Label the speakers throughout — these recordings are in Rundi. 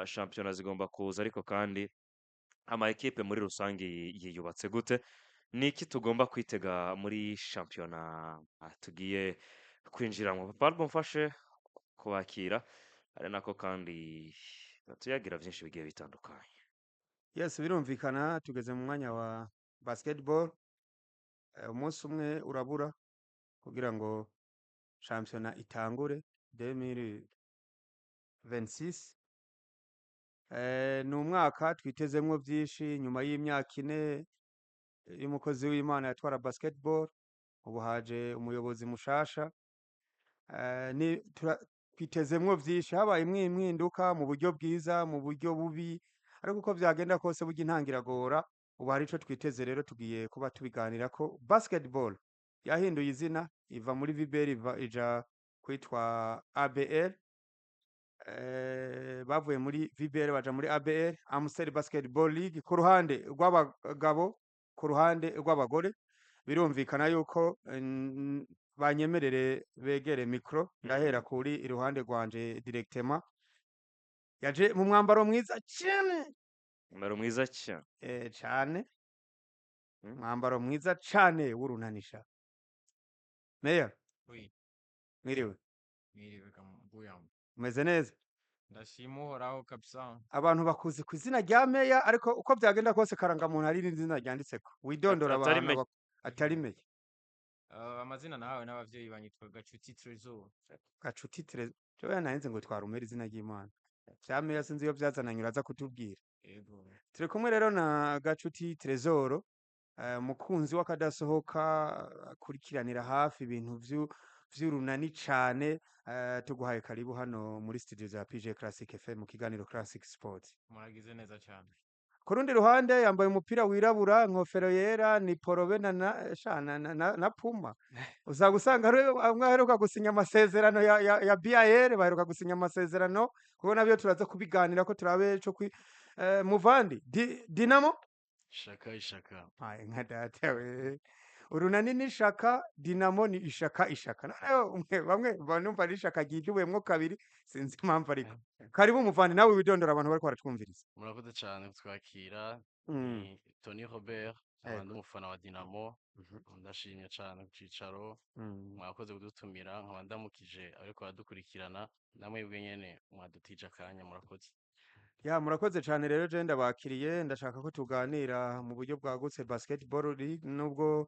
Speaker 1: Shampiyona zigomba kuza, ariko kandi ama ekipe muri rusange yiyubatse gute? Ni iki tugomba kwitega muri shampiyona tugiye kwinjiramo? Papa Albo, mfashe kubakira, ari nako kandi tuyagira byinshi bigiye bitandukanye.
Speaker 2: Yes, birumvikana tugeze mu mwanya wa basketball. Umunsi umwe urabura kugira ngo shampiyona itangure 2026. Ni umwaka twitezemwo byinshi nyuma y'imyaka 4 y'umukozi w'Imana yatwara basketball. Ubu haje umuyobozi mushasha. Twitezemwo vyinshi, habaye impinduka mu buryo bwiza, mu buryo bubi, ariko uko vyagenda kose burya intango iragora. Ubu hari ico twiteze, rero tugiye kuba tubiganirako. Basketball yahinduye izina, iva muri VBL iva ija kwitwa ABL. Bavuye muri VBL baja muri ABL, Amstel Basketball League, ku ruhande rw'abagabo, ku ruhande rw'abagore birumvikana yuko banyemerere begere micro. Ndahera kuri iruhande rwanje directement, yaje mu mwambaro mwiza cyane.
Speaker 1: Umumaro mwiza cyane.
Speaker 2: Cane, mwambaro mwiza cane w'urunanisha meya.
Speaker 3: Oui,
Speaker 2: mwiriwe.
Speaker 3: Mwiriwe kambuya.
Speaker 2: Umeze neza?
Speaker 3: Ndashima Uhoraho kabisa.
Speaker 2: Abantu bakuzi ku izina rya meya, ariko uko byagenda kose karangamuntu hari n'irindi zina ryanditseko. Widondora
Speaker 1: Atari
Speaker 2: abantu
Speaker 1: Meya.
Speaker 2: Atari meya.
Speaker 3: Amazina nahawe n'abavyeyi banyitwa Gacuti Trésor.
Speaker 2: Gacuti Trésor. Jewe nahenze ngo twarumera izina ry'Imana vya meya, sinzi iyo byazananye, uraza kutubwira.
Speaker 3: Yego.
Speaker 2: Turi kumwe rero na Gacuti Trésor, mukunzi w'akadasohoka, akurikiranira hafi ibintu vy'urunani cane. Tuguhaye karibu hano muri studio za PJ Classic FM mu kiganiro Classic Sport.
Speaker 3: Muragize neza cyane.
Speaker 2: Ku rundi ruhande yambaye umupira wirabura, inkofero yera, ni porobe na sha na Puma. Uzaba usanga ari amwe aheruka gusinya amasezerano ya BAL, baheruka gusinya amasezerano, kuko nabyo turaza kubiganira ko turabe ico kwi muvandi Dinamo.
Speaker 4: Ishaka, ishaka.
Speaker 2: Aye, nka data we, urunani ni ishaka, Dinamo ni ishaka, ishaka. Noneho bamwe banumva ari ishaka ryijuwemwo kabiri, sinzi impamvu, ariko karibu muvandi, nawe widondora abantu bariko baratwumviriza.
Speaker 4: Murakoze cyane kutwakira. Ni Tony Robert, nkaba ndi umufana wa Dinamo. Ndashimye cyane ku cicaro. Mwakoze kudutumira, nkaba ndamukije ariko baradukurikirana, namwebwe nyene mwadutije akanya, murakoze.
Speaker 2: Ya, murakoze cyane. Rero je ndabakiriye, ndashaka ko tuganira mu buryo bwagutse basketball league, nubwo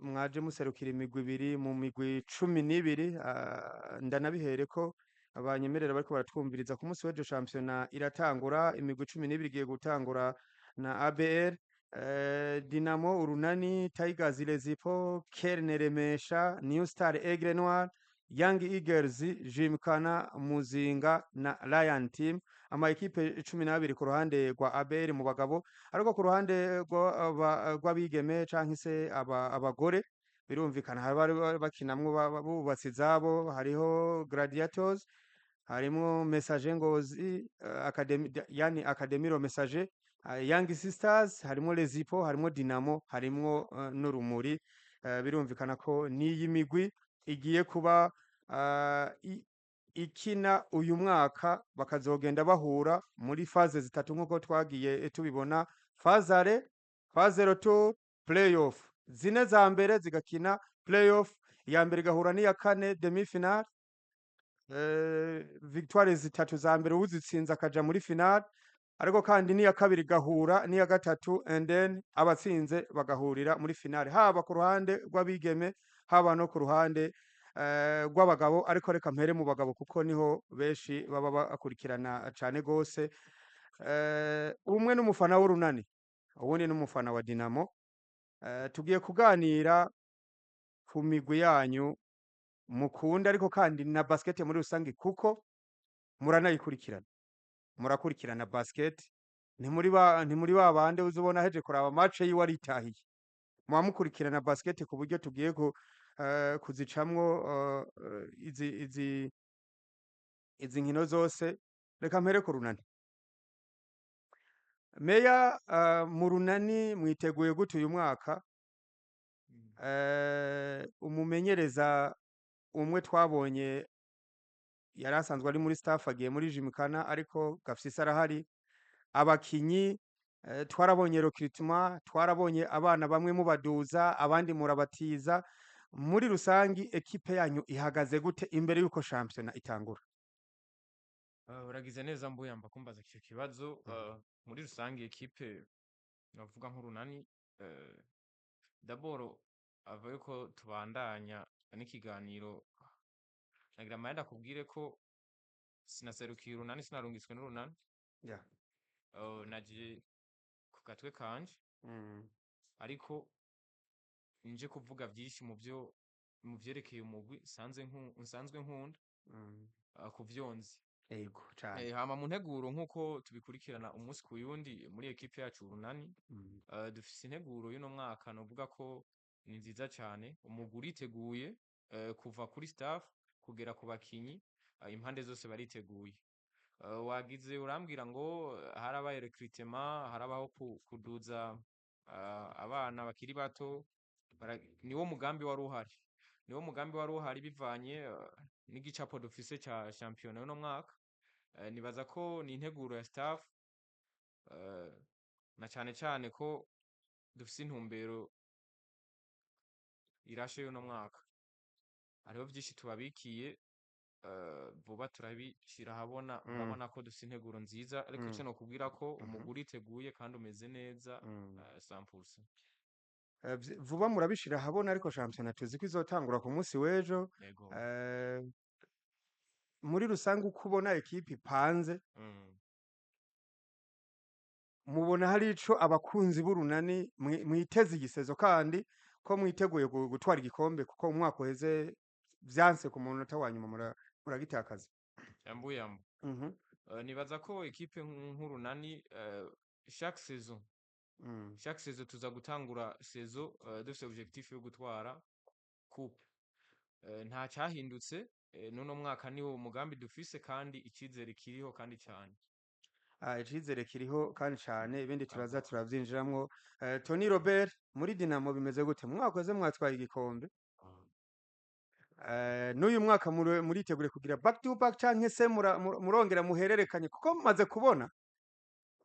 Speaker 2: mwaje muserukira imigwi ibiri mu migwi 12. Ndanabihere ko abanyemerera bariko baratwumviriza, ku munsi w'ejo shampiyona iratangura, imigwi 12 igiye gutangura na ABL: Dinamo, Urunani, Tigers, Lezipo, Kerne, Remesha, New Star, Aigle Noir, Young Eagles, Gymkhana, Muzinga na Lion Team. Ama ekipe 12 ku ruhande rwa ABL mu bagabo, ariko ku ruhande rw'abigeme canke se abagore birumvikana hari bari bakinamwo bubatse izabo. Hariho Gladiators, harimwo Messager Ngozi Academy, yani Academy Messager, Young Sisters, harimwo Lezipo, harimwo Dinamo, harimwo n'Urumuri. Birumvikana ko n'iyi migwi igiye kuba ikina uyu mwaka, bakazogenda bahura muri phase zitatu nk'uko twagiye tubibona: phase aller, phase retour, playoff. Zine za mbere zigakina playoff, iya mbere igahura n'iya kane demi finale. Victoire zitatu za mbere uzitsinze akaja muri finale, ariko kandi n'iya kabiri igahura n'iya gatatu, and then abatsinze bagahurira muri finale, haba ku ruhande rw'abigeme, haba no ku ruhande rw'abagabo. Ariko reka mpere mu bagabo kuko niho benshi baba bakurikirana cane gose. Umwe n'umufana w'urunani, uwundi n'umufana wa Dinamo. Tugiye kuganira ku migwi yanyu mukunda, ariko kandi na basket muri rusange, kuko muranayikurikirana, murakurikirana basket. Ntimuri ba bande uzubona aheje kuraba match yiwe aritahiye. Muba mukurikirana basket ku buryo tugiye kuzicamwo izi nkino zose. Reka mpere ku runani. Meya, mu runani mwiteguye gute uyu mwaka? Umumenyereza umwe twabonye. Yari asanzwe ari muri staff, agiye muri Gymkhana, ariko Gafyisi arahari. Abakinyi, twarabonye recrutement, twarabonye abana bamwe mubaduza, abandi murabatiza. Muri rusangi, ekipe yanyu ihagaze gute imbere yuko shampiyona itangura?
Speaker 3: Uragize neza, Mbuyamba, kumbaza icyo kibazo. Muri rusange, ekipe navuga nk'Urunani, d'abord ava yuko tubandanya n'ikiganiro, nagira amahera ndakubwire ko sinaserukiye Urunani, sinarungitswe n'Urunani. Naje ku gatwe kanje, ariko nje kuvuga byinshi mu byo mu vyerekeye umugwi nsanzwe nkunda, ku vyo nzi.
Speaker 2: Ego cane.
Speaker 3: Hama mu nteguro, nk'uko tubikurikirana umunsi ku yundi muri ekipe yacu Urunani, dufise integuro y'uno mwaka novuga ko ni nziza cane. Umugwi uriteguye, kuva kuri staff kugera ku bakinyi, impande zose bariteguye. Wagize urambwira ngo harabaye recrutement, harabaho kuduza abana bakiri bato, niwo mugambi wari uhari, niwo mugambi wari uhari bivanye n'igicapo dufise ca shampiyona y'uno mwaka. Nibaza ko ni integuro ya staff, na cane cane ko dufise intumbero irashe y'uno mwaka. Hariho vyinshi tubabikiye, vuba turabishira ahabona. Urabona ko dufise integuro nziza, ariko ico nokubwira ko umugwi uriteguye kandi umeze neza, 100%.
Speaker 2: Vuba murabishira ahabona, ariko shampiyona tuzi ko izotangura ku munsi w'ejo.
Speaker 3: Yego.
Speaker 2: Muri rusange, uko ubona ekipe ipanze, mubona hari ico abakunzi b'Urunani mwiteze igisezo, kandi ko mwiteguye gutwara igikombe, kuko umwaka uheze vyanse ku munota wa nyuma muragitakaza?
Speaker 3: Yambu yambu. Nibaza ko ekipe nk'Urunani, chaque saison, chaque saison tuza gutangura saison dufise objectif yo gutwara coupe. Nta cyahindutse, n'uno mwaka niwo mugambi dufise, kandi icizere kiriho kandi cyane.
Speaker 2: Ah, icizere kiriho kandi cane, ibindi turaza turavyinjiramwo. Tony Robert, muri Dinamo bimeze gute? Mu mwaka uheze mwatwaye igikombe. N'uyu mwaka muritegure kugira back to back, canke se murongera muhererekanye? Kuko mumaze kubona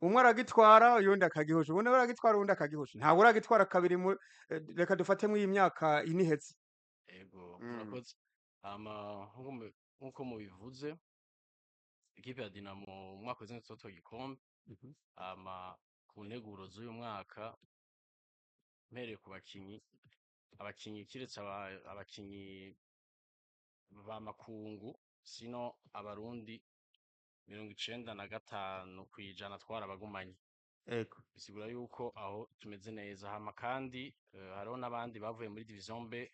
Speaker 2: umwe aragitwara, uyundi akagihusha, uwundi aragitwara, uwundi akagihusha, ntawe uragitwara kabiri. Reka dufatemwo iyi myaka ine iheze.
Speaker 4: Ego, murakoze. Hama nkuko mubivuze, ikipe ya Dinamo mu mwaka uheze twatwaye igikombe. Hama ku nteguro z'uyu mwaka, mpereye ku bakinyi, abakinyi kiretse abakinyi ba makungu, sino abarundi 95% twarabagumanye. Bisigura yuko aho tumeze neza. Hama kandi hariho n'abandi bavuye muri division B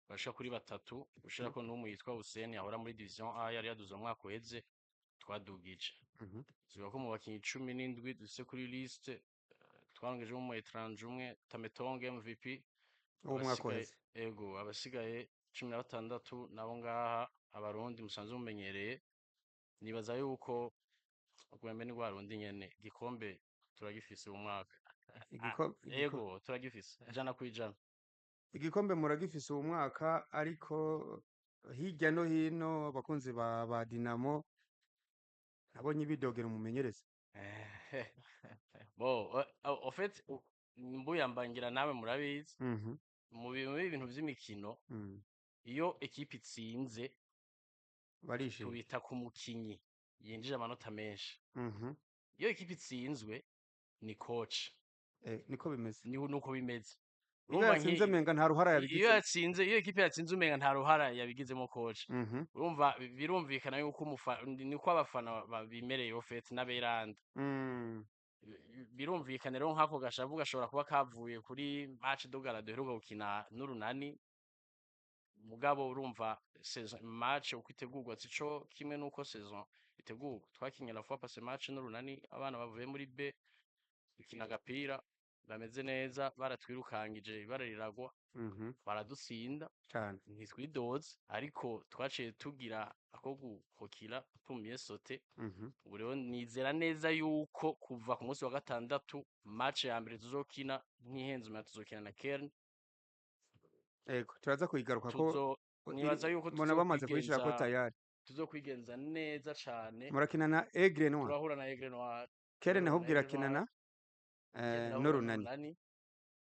Speaker 4: bashika kuri batatu, ushirako n'umwe yitwa Hussein ahora muri division A, yari yaduze mu mwaka uheze, twadugije. Bisigura ko mu bakinyi 17 dufise kuri liste, twarongejemo umu étranger umwe, Tametonge MVP.
Speaker 2: Uwo mwaka uheze.
Speaker 4: Ego, abasigaye 16 nabo ngaha abarundi musanzwe mumenyereye. Nibaza yuko Gwembe ni rwa rundi nyene, igikombe turagifise uyu mwaka. Ego, turagifise 100%.
Speaker 2: Igikombe muragifise uwu mwaka, ariko hirya no hino abakunzi ba Dinamo nabonye bidogera umumenyereza.
Speaker 4: Bo, en fait, mbuyambangira nawe murabizi, muri ibintu vy'imikino, iyo ekipe itsinze,
Speaker 2: barishima,
Speaker 4: tubita ku mukinyi yinjije amanota menshi. Iyo ekipe itsinzwe ni coach.
Speaker 2: Niko bimeze.
Speaker 4: Ni nuko bimeze.
Speaker 2: Iyo
Speaker 4: Urumva
Speaker 2: yatsinze menga nta ruhara
Speaker 4: iyo
Speaker 2: yabigizemo.
Speaker 4: yatsinze, iyo ekipe yatsinze, umenga nta ruhara yabigizemo coach. Urumva birumvikana yuko niko abafana bimereye, au fait, n'aberanda. Birumvikana rero, nk'ako gashavu gashobora kuba kavuye kuri match de gala duheruka gukina n'Urunani. Mugabo urumva saison, match uko itegurwa sico kimwe n'uko saison itegurwa. Twakinye la fois passée match n'Urunani, abana bavuye muri B, dukina agapira bameze neza, baratwirukangije ibara riragwa, baradutsinda. Ntitwidoze, ariko twaciye tugira ako guhokira tumiye sote. Ubu rero nizera neza yuko kuva ku munsi wa gatandatu, match ya mbere tuzokina, ntihenze umenya, tuzokina na Kern.
Speaker 2: Ego, turaza kuyigaruka ko
Speaker 4: Tuzo nibaza yuko
Speaker 2: mbona bamaze kuyishirako
Speaker 4: tuzokwigenza
Speaker 2: tayari.
Speaker 4: Tuzokwigenza neza cane.
Speaker 2: Murakina na Aigle Noir.
Speaker 4: Turahura na Aigle Noir.
Speaker 2: Keren
Speaker 4: Turahura na
Speaker 2: ahubwo
Speaker 4: Aigle
Speaker 2: irakina
Speaker 4: Noir.
Speaker 2: na
Speaker 4: Keren irahura
Speaker 2: n'Urunani.
Speaker 4: n'Urunani.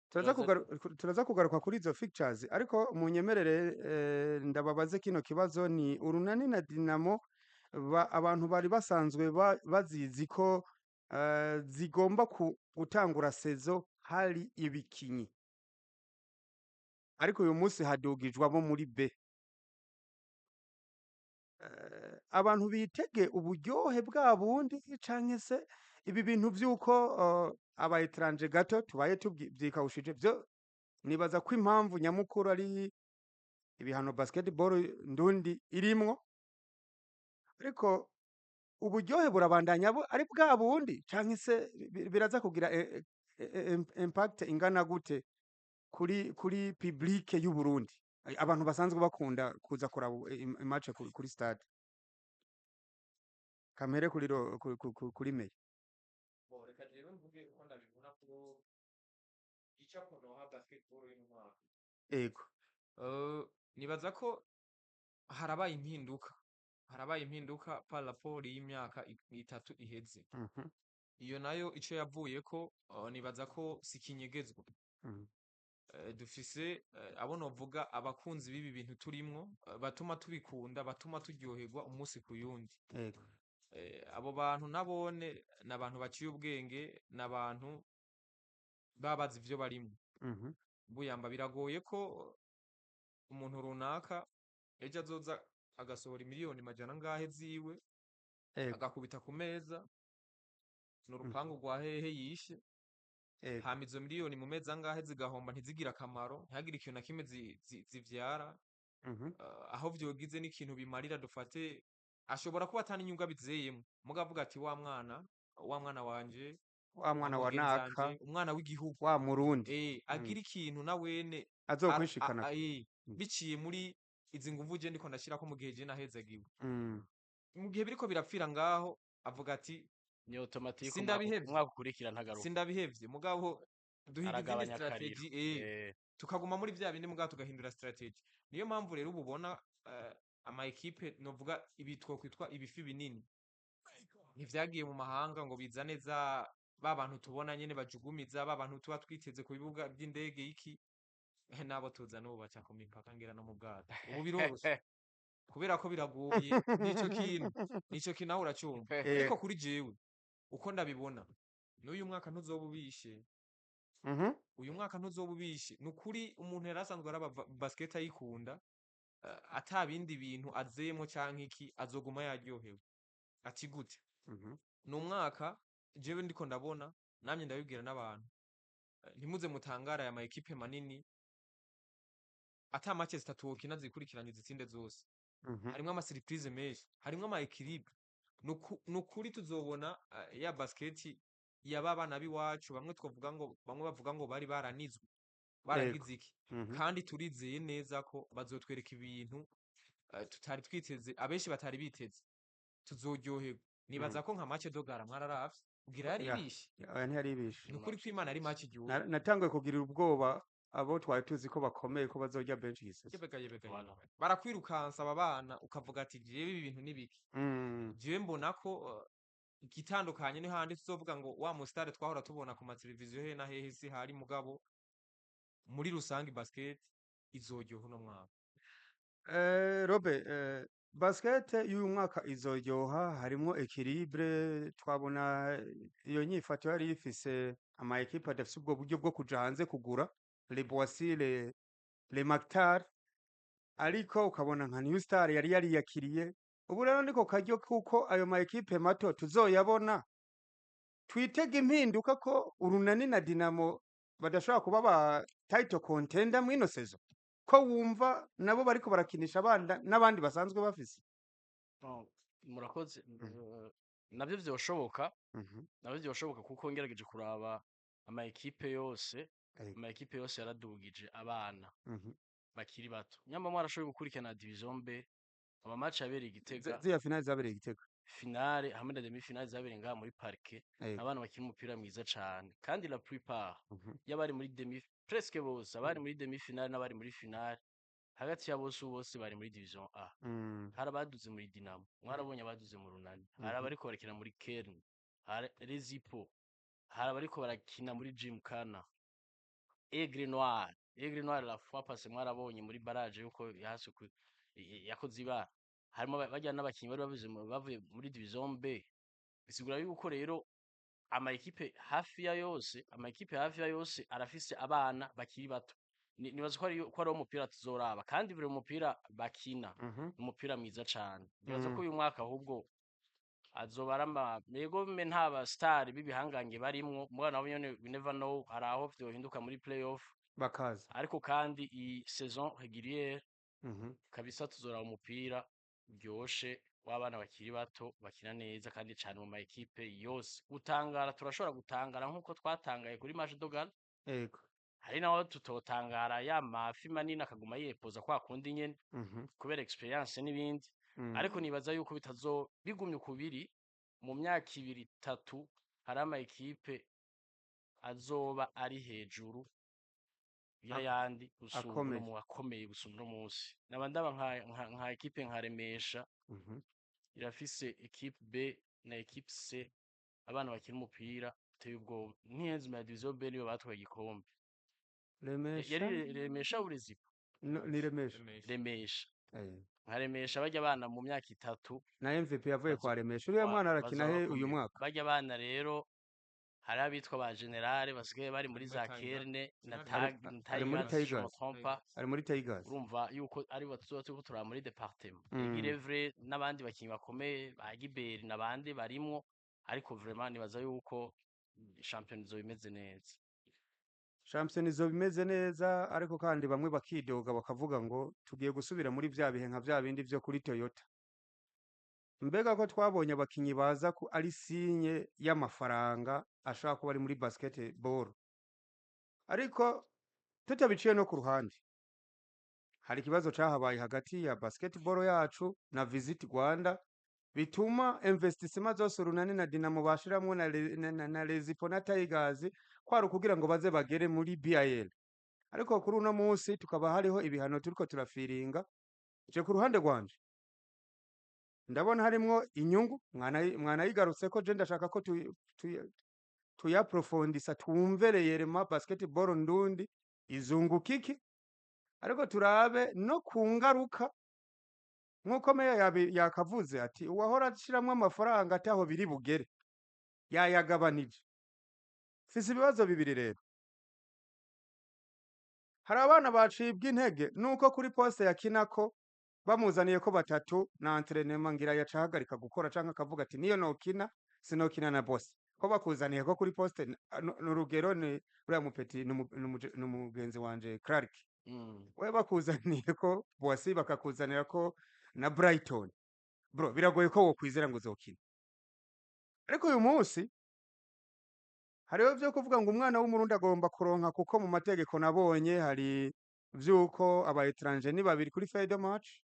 Speaker 2: Turaza
Speaker 4: Turaza
Speaker 2: turaza kugaruka kuri izo fixtures, ariko munyemerere ndababaze kino kibazo: ni Urunani na Dinamo abantu bari basanzwe bazizi ko zigomba gutangura saison hari ibikinyi, ariko uyu munsi hadugijwe abo muri B. Abantu bitege uburyohe bwa bundi, canke se ibi bintu vy'uko aba étranger gato tubaye tuvyikawushije vyo? Nibaza ko impamvu nyamukuru ari ibihano basketball ndundi irimwo, ariko uburyohe burabandanya ari bwa bundi, canke se biraza kugira impact ingana gute kuri public y'u Burundi, abantu basanzwe bakunda kuza kuraba match kuri stade? Kamere kuri kuri Meya.
Speaker 3: Bon, reka jewe mvuge uko ndabibona ko icapo noha basketball y'uno mwaka.
Speaker 2: Ego.
Speaker 3: Nibaza ko harabaye impinduka par rapport y'imyaka 3 iheze. Iyo nayo ico yavuyeko, nibaza ko sikinyegezwa. Dufise abo novuga abakunzi b'ibi bintu turimwo, batuma tubikunda, batuma turyoherwa umunsi ku yundi. Abo bantu nabone ni abantu baciye ubwenge, ni abantu baba bazi ivyo barimwo. Buyamba biragoye ko umuntu runaka ejo azoza agasohora imiliyoni majana angahe ziwe, agakubita ku meza, ni urupangu rwa hehe yishe, hama izo miliyoni mu mezi angahe zigahomba, ntizigire akamaro, ntihagire ikintu na kimwe zivyara. Aho vyogize n'ikintu bimarira, dufate ashobora kuba atari inyungu abizeyemwo, mugabo avuga ati: "Wa mwana, wa mwana wanje,
Speaker 2: wa mwana wa
Speaker 3: mugenzi
Speaker 2: naka,
Speaker 3: wanje, umwana w'igihugu,"
Speaker 2: wa Murundi.
Speaker 3: Agira ikintu na wene
Speaker 2: azokwishikana.
Speaker 3: Biciye muri izi nguvu je ndiko ndashirako mu gihe je nahezagiwe, mu gihe biriko birapfira ngaho, avuga ati:
Speaker 4: Ni automatique,
Speaker 3: "Sindabihevye."
Speaker 4: umwaka ukurikira ntagaruka.
Speaker 3: "Sindabihevye, mugabo duhiga izindi
Speaker 4: Aragabanya akariro.
Speaker 3: strategy." Tukaguma muri vya bindi, mugabo tugahindura strategy. Niyo mpamvu rero ubu ubona ama ekipe novuga ibi twokwitwa ibifi binini ntivyagiye mu mahanga ngo bizane za ba bantu tubona nyene bajugumiza, ba bantu tuba twiteze ku bibuga by'indege iki, nabo tuza n'ubu baca ku mipaka, ngira no mu bwato ubu biroroshe kubera ko biragoye. Nico kintu nawe uracumva. Ariko kuri jewe uko ndabibona, n'uyu mwaka ntuzoba ubishe. Uyu mwaka ntuzoba ubishe, ni ukuri. Umuntu yari asanzwe araba basket ayikunda, ata bindi bintu azeyemwo canke iki, azoguma yaryohewe. Ati gute? Ni umwaka jewe ndiko ndabona, namye ndabibwira n'abantu, ntimuze mutangare aya ma ekipe manini ata match zitatu wokina zikurikiranye zitsinde zose. Harimwo ama surprise menshi, harimwo ama équilibre. Nukuri tuzobona ya basket yaba abana b'iwacu, bamwe twovuga ngo, bamwe bavuga ngo bari baranizwe, baragize iki. Kandi turizeye neza ko bazotwereka ibintu tutari twiteze, abenshi batari biteze. Tuzoryoherwa. Nibaza ko nka match de gala mwararavye, ugira yari ibishe.
Speaker 2: Oya, ntiyari ibishe.
Speaker 3: Ni ukuri kw'Imana, ari match iryoshe.
Speaker 2: Natanguye kugirira ubwoba abo twari tuzi ko bakomeye ko bazorya benshi giseso.
Speaker 3: Yebega yebega!
Speaker 4: Voilà.
Speaker 3: Yebega. Barakwirukansa aba bana, ukavuga ati: "Jewe ibi bintu ni biki?" Jewe mbona ko igitandukanye ni handi tuzovuga ngo wa musitari twahora tubona ku mateleviziyo hehe na hehe si hari, mugabo muri rusange basket izoryoha uno mwaka.
Speaker 2: Robe, basket y'uyu mwaka izoryoha, harimwo équilibre. Twabona iyo nyifato yari ifise ama ekipe adafise ubwo buryo bwo kuja hanze kugura les Boissy, les Mactar, ariko ukabona nka New Star yari yariyakiriye. Ubu rero niko karyo kuko ayo ma ekipe mato tuzoyabona. Twitege impinduka ko Urunani na Dinamo badashobora kuba ba title contender mw'ino saison, ko wumva nabo bariko barakinisha abana n'abandi basanzwe bafise?
Speaker 4: Bon, murakoze. Navyo vyoshoboka. Navyo vyoshoboka kuko ngerageje kuraba ama ekipe yose, ama ekipe yose yaradugije abana bakiri bato. Nyamba mwarashoboye gukurikirana Division B, ama match yabereye i Gitega,
Speaker 2: Ziriya finale zabereye i Gitega.
Speaker 4: Finale hamwe na demi finale zabereye ngaha muri parke, abana bakina umupira mwiza cane, kandi la plupart y'abari muri demi, presque bose abari muri demi finale n'abari muri finale. Hagati ya bose, bose bari muri division A. Hari abaduze muri Dinamo, mwarabonye abaduze mu Runani, hari abariko barakina muri Kern, hari Rezipo, hari abariko barakina muri Gymkhana, Aigle Noir. Aigle Noir, la fois passée mwarabonye muri barrage yuko yahasuku yakoze ibara, harimo barya n'abakinyi bari bavuye muri division B. Bisigura yuko rero ama ekipe hafi ya yose, ama ekipe hafi ya yose arafise abana bakiri bato. Nibaza ko ari wo mupira tuzoraba, kandi buri mupira bakina ni umupira mwiza cane. Nibaza ko uyu mwaka ahubwo azoba ari ama yego me nta ba star b'ibihangange barimwo, mugabo nabo nyene, we never know, hari aho vyohinduka muri playoff
Speaker 2: bakaza.
Speaker 4: Ariko kandi iyi saison régulière kabisa tuzoraba umupira uryoshe w'abana bakiri bato bakina neza kandi cane mu ma ekipe yose. Gutangara, turashobora gutangara nk'uko twatangaye kuri match de gala. Hari naho tutotangara, ya mafi manini akaguma yepoza kwa kundi nyene kubera experience n'ibindi. Ariko nibaza yuko bitazo bigumye ukubiri mu myaka 2, 3, hari ama ekipe azoba ari hejuru y'ayandi gusumba uno
Speaker 2: Akomeye.
Speaker 4: Akomeye gusumba uno munsi. Naba ndaba nka ekipe nka Remesha, irafise ekipe B na ekipe C, abana bakina umupira uteye ubwoba. Ntiyenzima ya division B nibo batwaye igikombe.
Speaker 2: Remesha.
Speaker 4: Yari Remesha Urezipo.
Speaker 2: No, ni Remesha.
Speaker 3: Remesha.
Speaker 4: Remesha.
Speaker 2: Eh.
Speaker 4: Nka Remesha, barya abana mu myaka 3
Speaker 2: Na MVP yavuye kwa Remesha. Uriya mwana arakina
Speaker 4: bazoba
Speaker 2: he uyu
Speaker 4: bakomeye.
Speaker 2: mwaka?
Speaker 4: Barya abana rero, hari abitwa ba Generale basigaye bari muri
Speaker 3: Ari
Speaker 4: za
Speaker 3: muri Tiger.
Speaker 4: Kerne na
Speaker 3: Ari-
Speaker 4: Tag
Speaker 2: Ari muri
Speaker 4: Tigers, si je me
Speaker 2: Tigers.
Speaker 4: trompe pas.
Speaker 2: Ari muri Tigers.
Speaker 4: Urumva yuko ari bo tuzoba turiko turaba muri département. Igirevre n'abandi bakinyi bakomeye ba Giberi n'abandi barimwo, ariko vraiment nibaza yuko champion izoba imeze neza.
Speaker 2: Shampiyona izoba imeze neza, ariko kandi bamwe bakidoga bakavuga ngo tugiye gusubira muri vya bihe nka vya bindi vyo kuri Toyota. Mbega ko twabonye abakinyi baza ku ari signe y'amafaranga ashobora kuba ari muri basketball, ariko tutabiciye no ku ruhande, hari ikibazo cahabaye hagati ya basketball yacu na Visit Rwanda, bituma investissement zose Urunani na Dinamo bashiramwo na Rezipo na Tigers kwari ukugira ngo baze bagere muri BAL, ariko kuri uno munsi tukaba hariho ibihano turiko turafiringa. Je ku ruhande rwanje ndabona harimwo inyungu, mwanayigarutseko. Je ndashaka ko tuyaprofondisa, twumve réellement basketball ndundi izunguka iki, ariko turabe no ku ngaruka nk'uko meya yakavuze ati uwahora ashiramwo amafaranga ataho biri bugere yayagabanije. Mfise ibibazo bibiri rero. Hari abana bacibwa intege nuko kuri poste yakinako bamuzaniye ko batatu na entraînement, ngira yaca ahagarika gukora canke akavuga ati niyo nokina sinokina na boss ko bakuzaniye ko kuri poste. N'urugero ni uriya mupeti n'umugenzi wanje Clark. We bakuzaniye ko Boissy, bakakuzanira ko na Brighton, bro, biragoye ko wokwizera ngo uzokina. Ariko uyu munsi hariho vyo kuvuga ngo umwana w'Umurundi agomba kuronka, kuko mu mategeko nabonye hari vy'uko aba étranger ni babiri kuri feuille de match,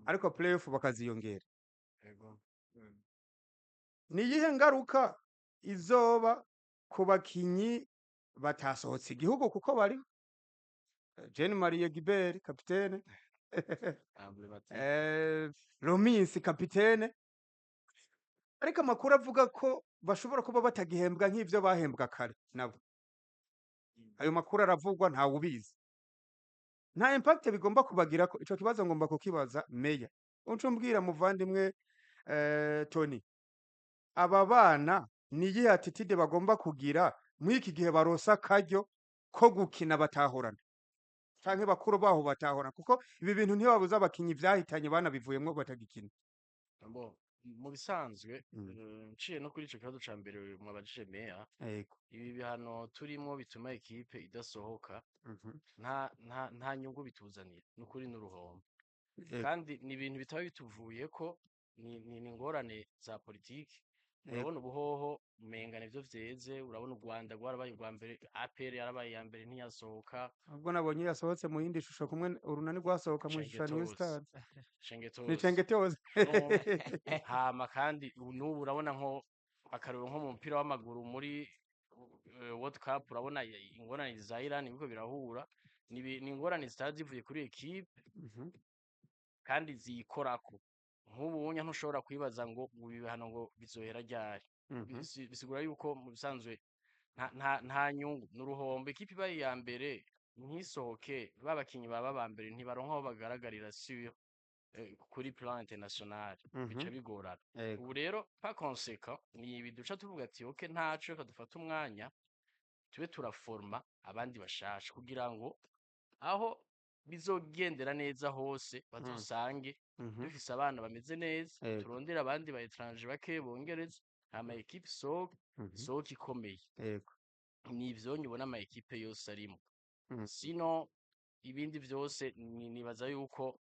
Speaker 2: ariko playoff bakaziyongera.
Speaker 3: Ego.
Speaker 2: Ni iyihe ngaruka izoba ku bakinyi batasohotse igihugu, kuko bari Jean Marie Gibert kapitene,
Speaker 4: Emblématique.
Speaker 2: Romisi kapitene, ariko amakuru avuga ko bashobora kuba batagihembwa nk'ivyo bahembwa kare nabo? Ayo makuru aravugwa, ntawe ubizi. Nta impact bigomba kubagirako? Ico kibazo ngomba kukibaza meya. Uca umbwira, muvandimwe Tony, aba bana ni iyihe attitude bagomba kugira mw'iki gihe baronse akaryo ko gukina batahorana, canke bakuru baho batahorana, kuko ibi bintu ntibabuza abakinyi vyahitanye banabivuyemwo batagikina?
Speaker 4: Bo, mu bisanzwe, nciye no kuri ico kibazo ca mbere mwabajije meya, ibi bihano turimwo bituma ekipe idasohoka, nta nyungu bituzanira, nukuri n'uruhombo. Kandi ni ibintu bitaba bituvuyeko, ni ingorane za politiki. Urabona ubuhoho umenga nivyo vyeze, urabona u Rwanda rwarabaye urwa mbere, APR yarabaye iya mbere ntiyasohoka.
Speaker 2: Ubwo nabonye yasohotse mu yindi shusho, kumwe Urunani rwasohoka mu ishusho ya New
Speaker 4: Cengetozi.
Speaker 2: Star.
Speaker 4: Cengetozi.
Speaker 2: Ni Cengetozi.
Speaker 4: Hama kandi n'ubu urabona nko akarorero nko mu mupira w'amaguru muri World Cup, urabona ingorane za Iran biriko birahura. Ni ingorane zitaba zivuye kuri ekipe kandi ziyikorako. Nk'ubu unya ntushobora kwibaza ngo ubu bihano ngo bizohera ryari. Bisigura yuko mu bisanzwe nta nyungu, n'uruhombo. Ekipe ibaye iya mbere ntisohoke, ba bakinyi baba ba mbere ntibaronka aho bagaragarira sur kuri plan international, bica bigorana. Ubu rero par conséquent ni ibi duca tuvuga ati ok, ntaco, reka dufate umwanya tube turaforma abandi bashasha kugira ngo aho bizogendera neza hose bazosange dufise abana bameze neza, turondere abandi ba étranger bake bongereza, hama ekipe isohoke, isohoke ikomeye. Ni ivyo nyubona ama ekipe yose arimo. Sino ibindi vyose nibaza yuko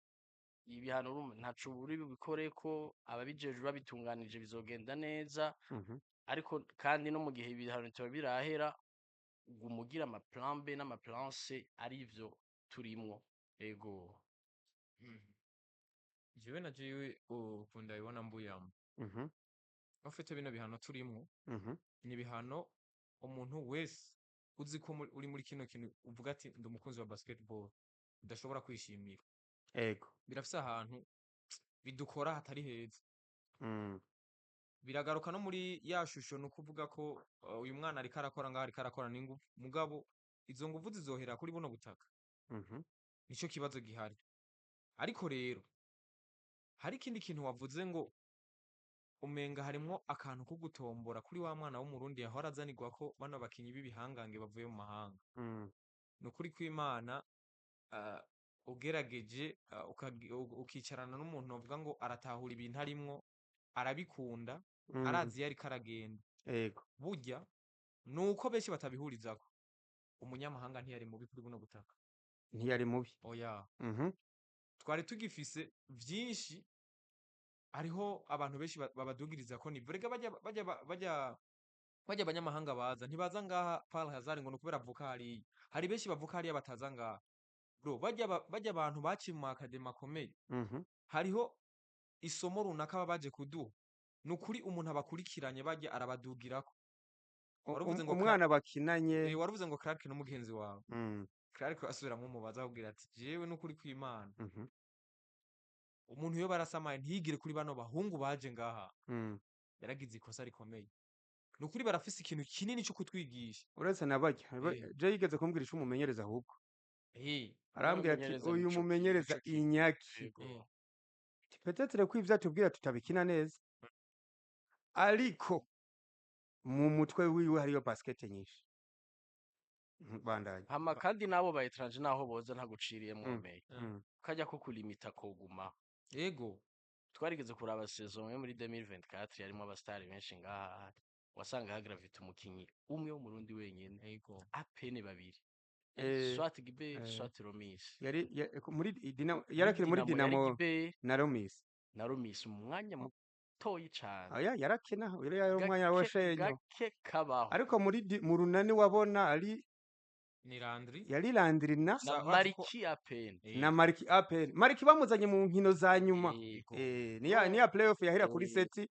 Speaker 4: ibihano ntaco buri bubikoreko, ababijejwe babitunganije bizogenda neza. Ariko kandi no mu gihe ibihano bitaba birahera, uguma ugira ama plan B n'ama plan C, arivyo turimwo. Ego.
Speaker 3: Jewe na jewe ukuntu ndabibona mbuyamo, ufite bino bihano turimwo, ni ibihano umuntu wese uzi ko uri muri kino kintu uvuga ati ndi umukunzi wa basketball udashobora kwishimira. Birafise ahantu bidukora hatari heza. Biragaruka no muri ya shusho, ni ukuvuga ko uyu mwana ariko arakora ngaho, ariko arakora n'inguvu, mugabo izo nguvu zizohera kuri buno butaka. Nico kibazo gihari. Ariko rero hari ikindi kintu wavuze ngo umenga harimwo akantu ko gutombora kuri wa mwana w'Umurundi yahora azanirwa ko bano bakinyi b'ibihangange bavuye mu mahanga. Ni ukuri kw'Imana, ugerageje ukicarana n'umuntu uvuga ngo aratahura ibintu arimwo, arabikunda, arazi iyo ariko aragenda. Burya nuko benshi batabihurizako, umunyamahanga ntiyari mubi kuri buno butaka.
Speaker 2: Ntiyari mubi.
Speaker 3: Oya. Twari tugifise vyinshi, hariho abantu benshi babadugiriza ko nivo. Rega bajya abanyamahanga baza, ntibaza ngaha par hasard ngo nukubera avuka hariya. Hari benshi bavuka hariya bataza ngaha. Bro, bajya abantu baciye mu academy akomeye. Hariho isomo runaka baba baje kuduha. Nukuri umuntu abakurikiranye bajya arabadugirako. Waruvuze ngo
Speaker 2: Umwana bakinanye.
Speaker 3: Waruvuze ngo Clark n'umugenzi wawe. Clark asubiramwo umubaza akubwira ati jewe nukuri kw'Imana. Umuntu iyo barasamaye ntiyigire kuri bano bahungu baje ngaha. Yaragize ikosa rikomeye. Nukuri barafise ikintu kinini cyo kutwigisha.
Speaker 2: Uretse na barya, je yigeze kumbwira ico umumenyereza ahubwo. Arambwira ati
Speaker 4: Umumenyereza
Speaker 2: uyu
Speaker 4: nico
Speaker 2: mumenyereza
Speaker 4: nico kintu.
Speaker 2: Inyaki. Peut-être ko ivyo atubwira tutabikina neza, ariko mu mutwe wiwe hariyo basket nyinshi. Bandanya.
Speaker 4: Hama kandi nabo ba étranger naho boza ntaguciriyemwo meye. Kajya ko kulimita koguma. Twarigeze kuraba saison yo muri 2024 yarimo abastari benshi ngaha, wasanga hagravita umukinyi umwe w'Umurundi wenyene, à peine babiri, soit Gibert, soit Romis.
Speaker 2: Yari muri Dinamo, yarakiri muri
Speaker 4: Dinamo yari
Speaker 2: Dinamo
Speaker 4: Gibert
Speaker 2: na Romis.
Speaker 4: Na Romis umwanya mutoyi cane.
Speaker 2: Oya, yarakina, yari umwanya wa
Speaker 4: Gake
Speaker 2: Shenyo.
Speaker 4: gake kabaho.
Speaker 2: Ariko muri mu Runani wabona ari
Speaker 3: Ni Landry.
Speaker 2: Yari Landry na
Speaker 4: na
Speaker 3: Sa urazi ko
Speaker 4: Mariki à peine.
Speaker 2: Na Mariki à peine. Mariki bamuzanye mu nkino za nyuma. Ni ya playoff yahera kuri seti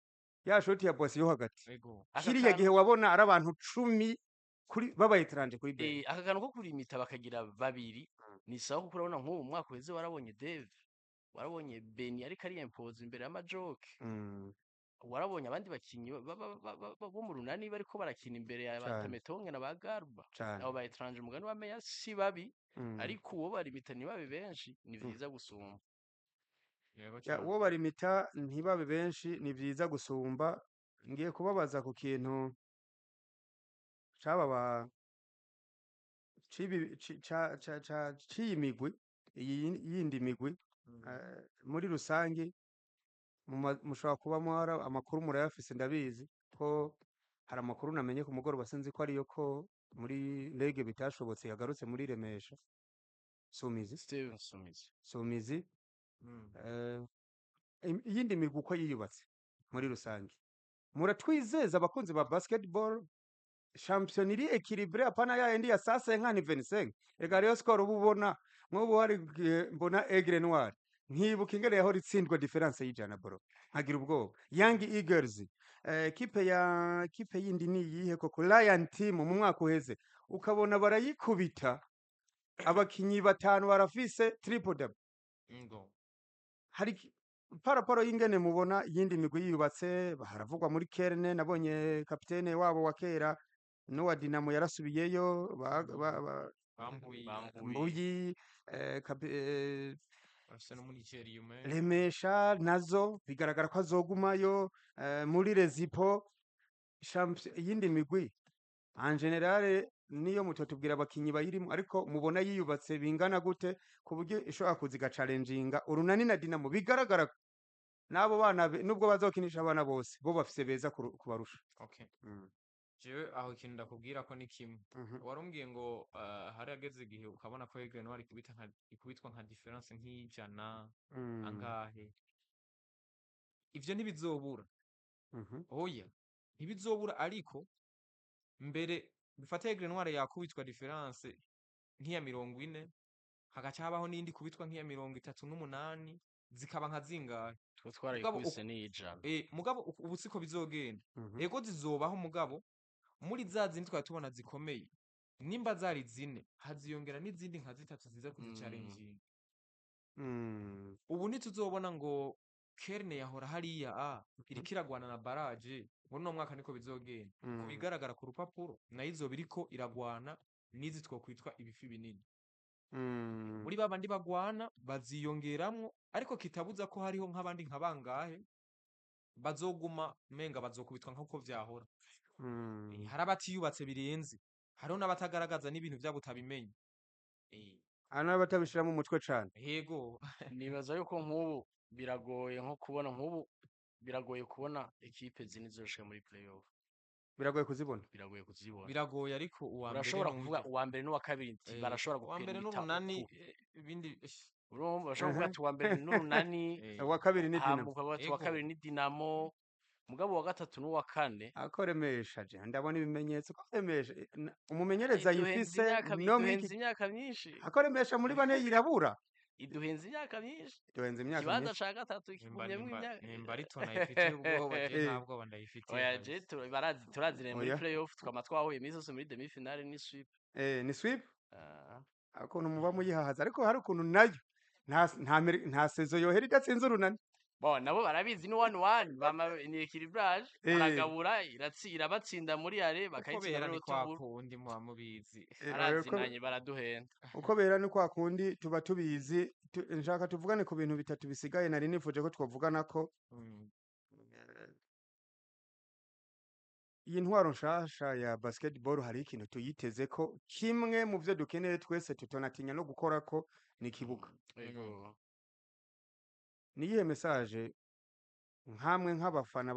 Speaker 2: ya shoti ya Bosi yo hagati.
Speaker 4: Aka
Speaker 2: Kiriya
Speaker 4: kantu
Speaker 2: gihe wabona ari abantu 10 kuri baba étranger kuri Ben.
Speaker 4: Aka kantu ko kurimita bakagira babiri ni sawa, kuko urabona nk'ubu mwaka uheze warabonye Dave, warabonye Beni ariko ari impoze imbere y'amajoke. Warabonye abandi bakinyi bo mu Runani bariko barakina imbere ya ba Tametonge na ba Garba. Abo ba étranger mugani wa Meya si babi, ariko uwo barimita ntibabe benshi ni vyiza gusumba.
Speaker 3: Yego
Speaker 2: Ya,
Speaker 3: cane.
Speaker 2: uwo barimita ntibabe benshi ni vyiza gusumba. Ngiye kubabaza ku kintu caba ba cibi ca ca ca ciyi migwi, iyi yindi migwi, muri rusangi mushobora kuba mwara amakuru murayafise, ndabizi ko hari amakuru namenye ku mugoroba, sinzi ko ariyo, ko muri rege bitashobotse yagarutse muri Remesha Sumizi.
Speaker 4: Steven Sumizi.
Speaker 2: Sumizi. Iyindi migwi uko yiyubatse muri rusange, muratwizeza abakunzi ba basketball champion iri équilibré, apana ya yindi ya sasa nka ni 25. Rega Rayon Sport ubu ubona nk'ubu hari igihe mbona Aigle Noir nkibuka ingene yahora itsindwa différence y'ijana, bro, nkagira ubwoba. Young Eagles, kipe ya kipe yindi ni iyihe koko? Lion Team mu mwaka uheze ukabona barayikubita. Abakinyi batanu barafise triple double.
Speaker 3: Ngo
Speaker 2: Hari paraporo y'ingene mubona iyindi migwi yiyubatse, haravugwa muri Kerne, nabonye kapitene wabo wa kera n'uwa Dinamo yarasubiyeyo,
Speaker 3: Bambuyi.
Speaker 4: Bambuyi.
Speaker 2: Mbuyi,
Speaker 3: bafise no muri Nigeria umenga.
Speaker 2: Remesha nazo bigaragara ko azogumayo, muri Rezipo iyindi migwi en general niyo mutotubwira abakinyi bayirimo, ariko mubona yiyubatse bingana gute ku buryo ishobora kuza igacalenjinga Urunani na Dinamo, bigaragara ko n'abo bana nubwo bazokinisha abana bose bo bafise beza kubarusha.
Speaker 3: Okay. Jewe aho ikintu ndakubwira ko ni kimwe. Warumbwiye ngo hari ageze igihe ukabona ko Aigle Noir ikubita nka ikubitwa nka différence nk'ijana angahe. Ivyo ntibizobura. Oya, ntibizobura, ariko mbere bifate Aigle Noir yakubitwa différence nk'iya 40, hagaca habaho n'indi kubitwa nk'iya 38, zikaba nka zingahe.
Speaker 4: Twe
Speaker 3: Mugabo
Speaker 4: twarayikubise n'ijana.
Speaker 3: Mugabo ubu siko bizogenda. Ego zizobaho, mugabo muri za zindi twari tubona zikomeye, nimba zari zine haziyongera n'izindi nka zitatu ziza kuzicalenjinga. Ubu ntituzobona ngo Kerne yahora hariya a iriko iragwana na barrage, ngo uno mwaka niko bizogenda. Ku bigaragara ku rupapuro nayo izoba iriko iragwana n'izi twokwitwa ibifi binini. Muri babandi bagwana baziyongeramwo, ariko kitabuza ko hariho nk'abandi nka bangahe bazoguma menga bazokubitwa nk'uko vyahora. Hari abatiyubatse birenze, hariho n'abatagaragaza n'ibintu vyabo utabimenye.
Speaker 2: Hari n'abatabishiramo umutwe cane.
Speaker 3: Yego.
Speaker 4: Nibaza yuko nk'ubu biragoye nko kubona, nk'ubu biragoye kubona ekipe zine zizoshika muri playoff.
Speaker 2: Biragoye kuzibona.
Speaker 4: Biragoye kuzibona.
Speaker 3: Biragoye, ariko uwa mbere
Speaker 4: Urashobora
Speaker 3: n'urya.
Speaker 4: kuvuga uwa mbere n'uwa kabiri nti barashobora
Speaker 3: Uwa mbere
Speaker 4: gupermita
Speaker 3: n'Urunani,
Speaker 4: uku.
Speaker 3: Ibindi
Speaker 4: Urumva bashobora kuvuga ati uwa mbere n'Urunani,
Speaker 2: Uwa kabiri ni
Speaker 4: hama
Speaker 2: Dinamo.
Speaker 4: ukavuga ati uwa
Speaker 3: Ego.
Speaker 4: kabiri ni Dinamo, mugabo uwa gatatu n'uwa kane.
Speaker 2: Ako Remesha je ndabona ibimenyetso ko Remesha umumenyereza
Speaker 4: Iduhenze
Speaker 2: yifise
Speaker 4: imyaka
Speaker 2: no muri
Speaker 4: iduhenze imyaka myinshi.
Speaker 2: Ako Remesha muri bane yirabura.
Speaker 4: Iduhenze imyaka myinshi.
Speaker 2: Iduhenze imyaka
Speaker 4: Ikibanza
Speaker 2: myinshi.
Speaker 4: ca gatatu
Speaker 3: Nimba
Speaker 4: kigumyemwo
Speaker 3: nimba
Speaker 4: imyaka.
Speaker 3: Nimba ari tona ifitiye ubwoba, je nta bwoba ndayifitiye
Speaker 4: Oya, je
Speaker 3: kabisa.
Speaker 4: barazi turaziranye muri
Speaker 2: Oya.
Speaker 4: playoff, twama twahuye imisi yose muri demi finale, ni sweep.
Speaker 2: Ni sweep?
Speaker 4: Ah.
Speaker 2: Ukuntu muba muyihahaza, ariko hari ukuntu nayo nta saison yohera idatsinze Urunani.
Speaker 4: Bon, nabo barabizi, ni 1-1, bama ni équilibrage, baragabura, irabatsinda muri aller,
Speaker 3: Uko
Speaker 4: bakayitsinda
Speaker 3: bera
Speaker 4: muri
Speaker 3: ni kwa
Speaker 4: retour.
Speaker 3: kundi muba mubizi.
Speaker 4: Barazinanye, baraduhenda.
Speaker 2: Uko bera ni kwa kundi tuba tubizi. Nshaka tuvugane ku bintu bitatu bisigaye nari nifuje ko twovugana ko iyi ntwaro nshasha ya basketball hari ikintu tuyiteze ko kimwe mu vyo dukeneye twese tutonatinya no gukora ko ni ikibuga.
Speaker 4: Ego.
Speaker 2: Ni iyihe message nkamwe nk'abafana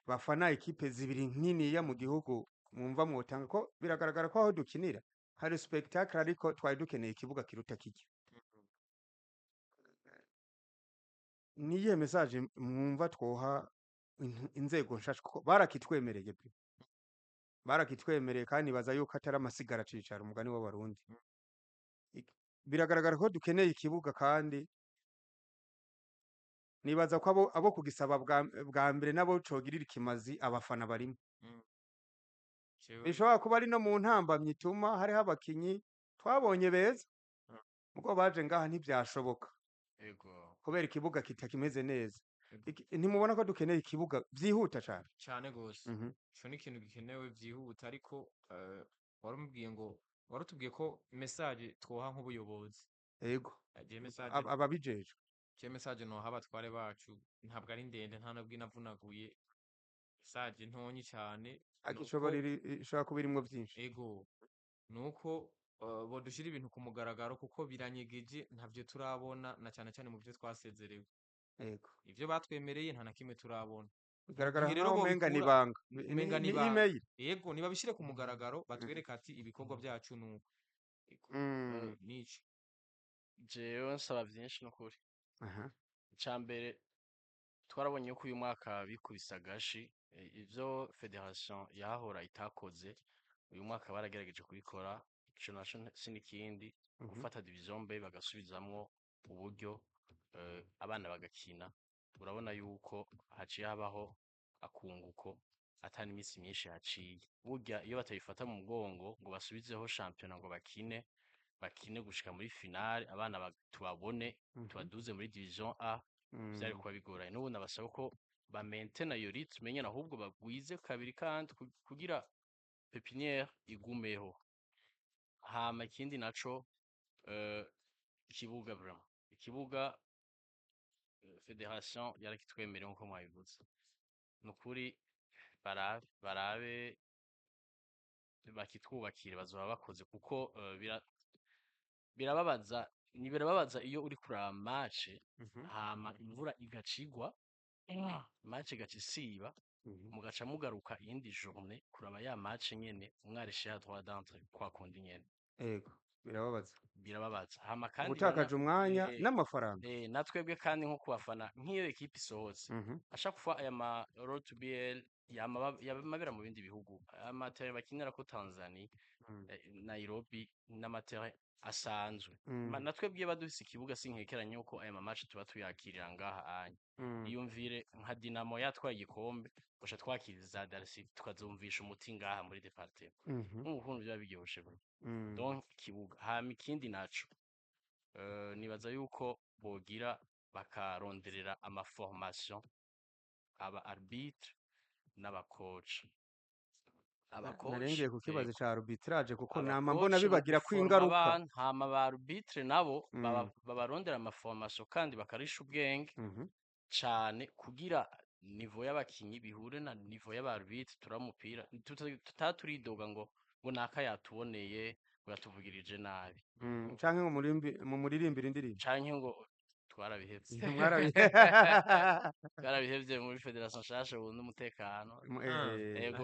Speaker 2: bafana ekipe zibiri nkiniya mu gihugu mwumva mwotanga, ko biragaragara ko aho dukinira hari spectacle, ariko twari dukeneye ikibuga kiruta kijya? Ni iyihe message mwumva twoha inzego nshasha, kuko barakitwemereye pe, barakitwemereye, kandi nibaza yuko atari amasigara cicara umugani w'Abarundi. Biragaragara ko dukeneye ikibuga, kandi nibaza ko abo kugisaba bwa mbere nabo cogirira ikimazi abafana barimo.
Speaker 3: Jewe
Speaker 2: Bishobora kuba ari no mu ntambamyi ituma hariho abakinyi twabonye beza mugo baje ngaha ntivyashoboka
Speaker 4: Ego.
Speaker 2: kubera ikibuga kitakimeze neza.
Speaker 3: Ego.
Speaker 2: Ntimubona ko dukeneye ikibuga vyihuta cane?
Speaker 3: Cane gose. Ico ni ikintu gikenewe vyihuta, ariko warumubwiye ngo warutubwiye ko message twoha nk'ubuyobozi.
Speaker 2: Ego.
Speaker 3: Je message
Speaker 2: Ababijejwe.
Speaker 3: Je message noha abatware bacu ntabwo ari ndende, nta nubwo inavunaguye. Message ntonyi cane
Speaker 2: Ariko
Speaker 3: nuko
Speaker 2: ishobora kuba irimwo vyinshi.
Speaker 3: Ego. Nuko bodushira ibintu ku mugaragaro, kuko biranyegeje, ntavyo turabona, na cane cane mu vyo twasezerewe.
Speaker 2: Ego.
Speaker 3: Ivyo batwemereye nta na kimwe turabona.
Speaker 2: Bigaragara
Speaker 3: Mu gihe rero
Speaker 2: nkaho umenga ni
Speaker 3: bobikura
Speaker 2: ibanga.
Speaker 3: Umenga
Speaker 2: Ni
Speaker 3: ni ibanga.
Speaker 2: email.
Speaker 3: Yego, nibabishire ku mugaragaro batwereke ati ibikorwa byacu nuko. Ego. Nico.
Speaker 4: Jewe nsaba vyinshi nukuri. Ica mbere, twarabonye ko uyu mwaka bikubise agashi, ivyo fédération yahora itakoze uyu mwaka baragerageje kubikora. Ico naco si n'ikindi, gufata division B bagasubizamwo uburyo, abana bagakina, urabona yuko haciye habaho akunguko. Atari iminsi myinshi yaciye. Burya iyo batayifata mu mugongo ngo basubizeho shampiyona, ngo bakine gushika muri finale, abana tubabone, tubaduze muri division A, vyari kuba bigoranye. N'ubu nabasaba ko bamentena iyo rythme nyene, ahubwo bagwize kabiri kandi kugira pépinière igumeho. Hama ikindi naco, ikibuga, vraiment ikibuga, fédération yarakitwemereye nkuko mwabivuze. Nukuri barabe bakitwubakire, bazoba bakoze, kuko birababaza, ni birababaza iyo uri kuraba match, hama imvura igacigwa, match igaca isiba, mugaca mugaruka iyindi journée kuraba ya match nyene, mwarishe ya droit d'entrée kwa kundi nyene.
Speaker 2: Ego, birababaza.
Speaker 4: Birababaza. Hama kandi
Speaker 2: Ubutakaje umwanya n'amafaranga.
Speaker 4: Na twebwe kandi nko kubafana, nk'iyo ekipe isohotse, à chaque fois aya ma Road to BAL yama abera mu bindi bihugu, amaterrain bakinirako Tanzania, Nairobi, n'amaterrain asanzwe. Na twebwe iyo badufise ikibuga, sinkekeranya yuko aya ma match tuba tuyakirira ngaha anya. Iyumvire nka Dinamo yatwaye igikombe, ugaca twakiriza za Dar City, tukazumvisha umuti ngaha muri département. Nk'ubu ukuntu biba biryoshe, bro. Donc ikibuga. Hama ikindi naco, nibaza yuko bogira bakaronderera ama formation aba arbitre n'aba coach, aba coach.
Speaker 2: Narengeye ku kibazo
Speaker 4: Yego.
Speaker 2: ca arbitrage, kuko
Speaker 4: Aba
Speaker 2: nama mbona
Speaker 4: coach mu
Speaker 2: bibagira ko
Speaker 4: guforma
Speaker 2: ingaruka.
Speaker 4: Abantu, hama ba arbitre nabo babarondera ama formation kandi bakarisha ubwenge cane, kugira niveau y'abakinyi bihure na niveau y'aba arbitre. Turamupira tutaturidoga ngo naka yatuboneye, ngo yatuvugirije nabi.
Speaker 2: Canke ngo mu muririmbire indirimbo.
Speaker 4: Canke ngo twarabihevye.
Speaker 2: Mwarabi
Speaker 4: Twarabihevye muri fédération nshasha, ubu n'umutekano. Ego.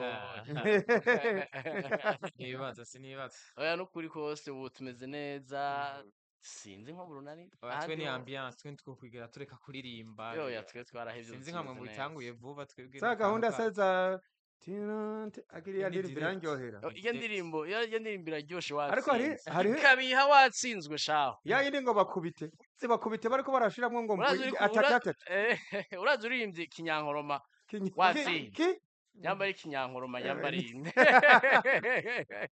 Speaker 3: Nibaza, sinibaza.
Speaker 4: Oya, nukuri kose ubu tumeze neza, sinzi nko mu Runani
Speaker 3: Oya, twe
Speaker 4: ahandi
Speaker 3: ni
Speaker 4: ho.
Speaker 3: Ambiance, twe ntitwokwigera tureka kuririmba.
Speaker 4: Yoya, twe twarahevye, ubu
Speaker 3: Sinzi nka mwe
Speaker 4: tumeze neza.
Speaker 3: mubitanguye vuba, twebwe
Speaker 2: Za
Speaker 3: ni akantu
Speaker 2: gahunda se
Speaker 3: kacu.
Speaker 2: za tinante agiriya
Speaker 3: Ni
Speaker 2: ndirimbo
Speaker 3: direct.
Speaker 2: irandyohera.
Speaker 4: Oh,
Speaker 3: Ni
Speaker 4: iyo
Speaker 3: direct.
Speaker 4: ndirimbo, iyo ndirimbo iraryoshe
Speaker 2: Ariko hari
Speaker 4: watsinze,
Speaker 2: hariho
Speaker 4: ikabiha watsinzwe shaho.
Speaker 2: Ya yindi ngo bakubite, zibakubite bariko barashiramwo ngo
Speaker 4: Urazi uri
Speaker 2: atatu atatu.
Speaker 4: Urazi uririmbye kinyankoroma
Speaker 2: Ki
Speaker 4: watsinze.
Speaker 2: Ki
Speaker 4: Nyamba ari kinyankoroma, nyamba ari inde.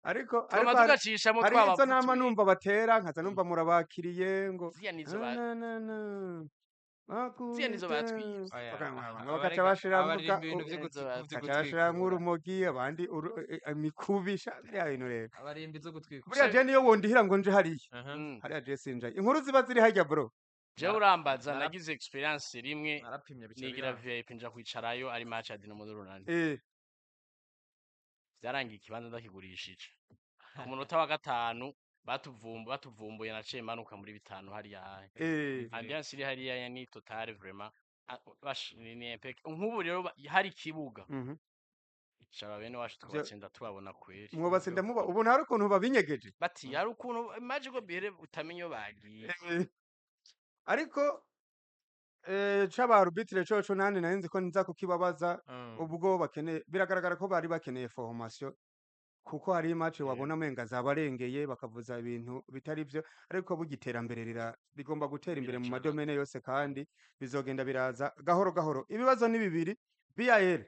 Speaker 2: Ariko
Speaker 4: Twama
Speaker 2: ariko hari
Speaker 4: tugacishamo
Speaker 2: hariho izo nama
Speaker 4: twabavutuye.
Speaker 2: numva batera, nkaza numva murabakiriye ngo
Speaker 4: Ziriya nizo ba
Speaker 2: na na na
Speaker 4: ziriya nizo
Speaker 2: bakubite.
Speaker 4: batwivye.
Speaker 3: Oya,
Speaker 2: Bagaca
Speaker 3: abareka
Speaker 2: bashiramwo
Speaker 3: abaririmba ibintu vyo
Speaker 4: Nizo
Speaker 3: vyo
Speaker 2: bagaca bashiramwo
Speaker 3: gutwikura.
Speaker 2: urumogi, abandi imikubi sha, biriya bintu rero.
Speaker 3: Abarimba izo gutwikura.
Speaker 2: Buriya je niyo wondihira ngo nje hariya,
Speaker 4: Hariya je sinjayo, inkuru ziba ziri harya, bro. Jewe urambaza, nagize experience rimwe,
Speaker 3: Narapimye bica
Speaker 4: nigira
Speaker 3: biranga.
Speaker 4: VIP, nja kwicarayo ari match ya Dinamo n'Urunani. Vyarangiye ikibanza ndakigurishije. Ku munota wa gatanu batuvumbuye, naciye manuka muri bitanu hariya hahe. Ambiance iri hariya ya ni totale vraiment. Ah, bash ni impec. Nk'ubu rero hari ikibuga. Shaba bene wacu tukabatsinda tubabona kweri.
Speaker 2: Mwobatsinda muba ubona hari ukuntu babinyegeje.
Speaker 4: Bati hari ukuntu imagine ko bihere utamenya iyo bagiye.
Speaker 2: Ariko c'aba arbitre coco nanje nari nzi ko nza kukibabaza. Ubwo bakeneye, biragaragara ko bari bakeneye formation, kuko hari match wabona umenga zabarengeye, bakavuza ibintu bitari vyo. Ariko burya iterambere rigomba gutera imbere mu
Speaker 4: Biracana.
Speaker 2: madomene yose, kandi bizogenda biraza gahoro gahoro. Ibibazo ni bibiri. BAL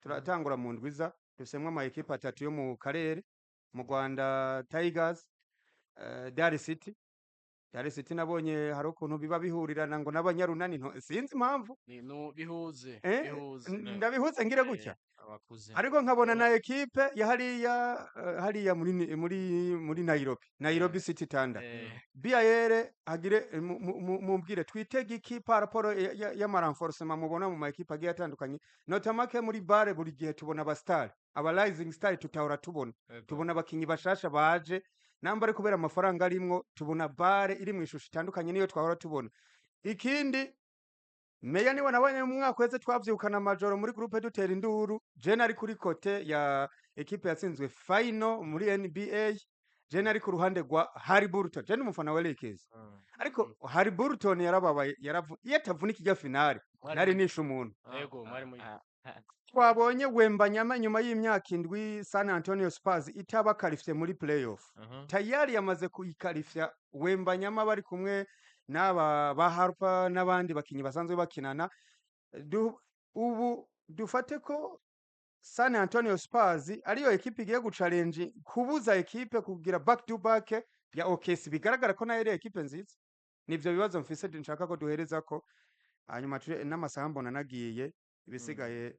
Speaker 2: turatangura mu ndwiza, dusemwo ama ekipe atatu yo mu karere mu Rwanda: Tigers, Dar City. Dar City nabonye hari ukuntu biba bihurirana ngo n'abanyarunani, sinzi impamvu.
Speaker 4: Ni nu bihuze, bihuze.
Speaker 2: Ndabihuze ngire gutya.
Speaker 3: Abakuze.
Speaker 2: Ariko nkabona na ekipe ya hariya, hariya muri Nairobi, City Thunder. BAL hagire mumbwire twitege iki par rapport y'ama renforcement mubona mu ma ekipe agiye atandukanye, notamment ke muri BAL buri gihe tubona aba star, aba rising star tutahora tubona. Tubona abakinyi bashasha baje, namba ari kubera amafaranga arimwo, tubona BAL iri mu ishusho itandukanye niyo twahora tubona. Ikindi, meya niwe nabonye mu mwaka uheze twavyukana amajoro muri groupe dutera induru. Je nari kuri côté ya ekipe yatsinzwe final muri NBA, je nari ku ruhande rwa Haliburton. Je ni umufana wa Lakers, ariko Haliburton yarababaye, iyo atavunika ijya finale
Speaker 4: Mwari
Speaker 2: nari nishe umuntu.
Speaker 4: Yego, mwari muri
Speaker 2: Twabonye Wembanyama nyuma y'imyaka 7 San Antonio Spurs itaba qualifié muri playoff, tayari yamaze kuyikarifya. Wembanyama bari kumwe n'aba ba Harper n'abandi bakinyi basanzwe bakinana. Ubu dufate ko San Antonio Spurs ariyo ekipe igiye guchallenge kubuza ekipe kugira back to back ya OKC, bigaragara ko nayo ari ekipe nziza. Nivyo bibazo mfise nshaka ko duherezako, hanyuma n'amasaha mbona nagiye, ibisigaye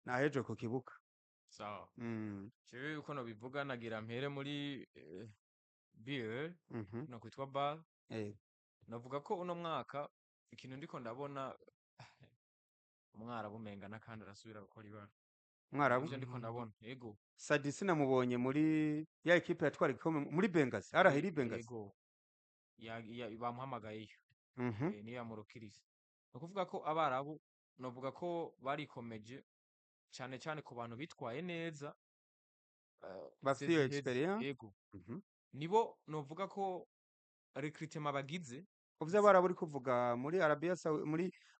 Speaker 2: nahejo ku kibuga.
Speaker 3: Sawa. Jewe uko nobivuga, nagira mpere muri BAL, no kwitwa BAL. Navuga ko uno mwaka ikintu ndiko ndabona, umwarabu umenga n'akandi arasubira gukora ibara.
Speaker 2: Mwarabu?
Speaker 3: Ivyo ndiko ndabona, yego.
Speaker 2: Sadisi namubonye muri ya ekipe yatwara igikombe muri Bengazi, arahiri Bengazi.
Speaker 3: Yego, bamuhamagayeyo. Niyo yamurukiriza. Ni ukuvuga ko abarabu, novuga ko barikomeje cyane cyane ku bantu bitwaye neza,
Speaker 2: bafite iyo
Speaker 3: saison iheze.
Speaker 2: experience.
Speaker 3: Yego. Nibo novuga ko recrutement bagize.
Speaker 2: Uvyo abarabu uri kuvuga muri Arabia Saudi,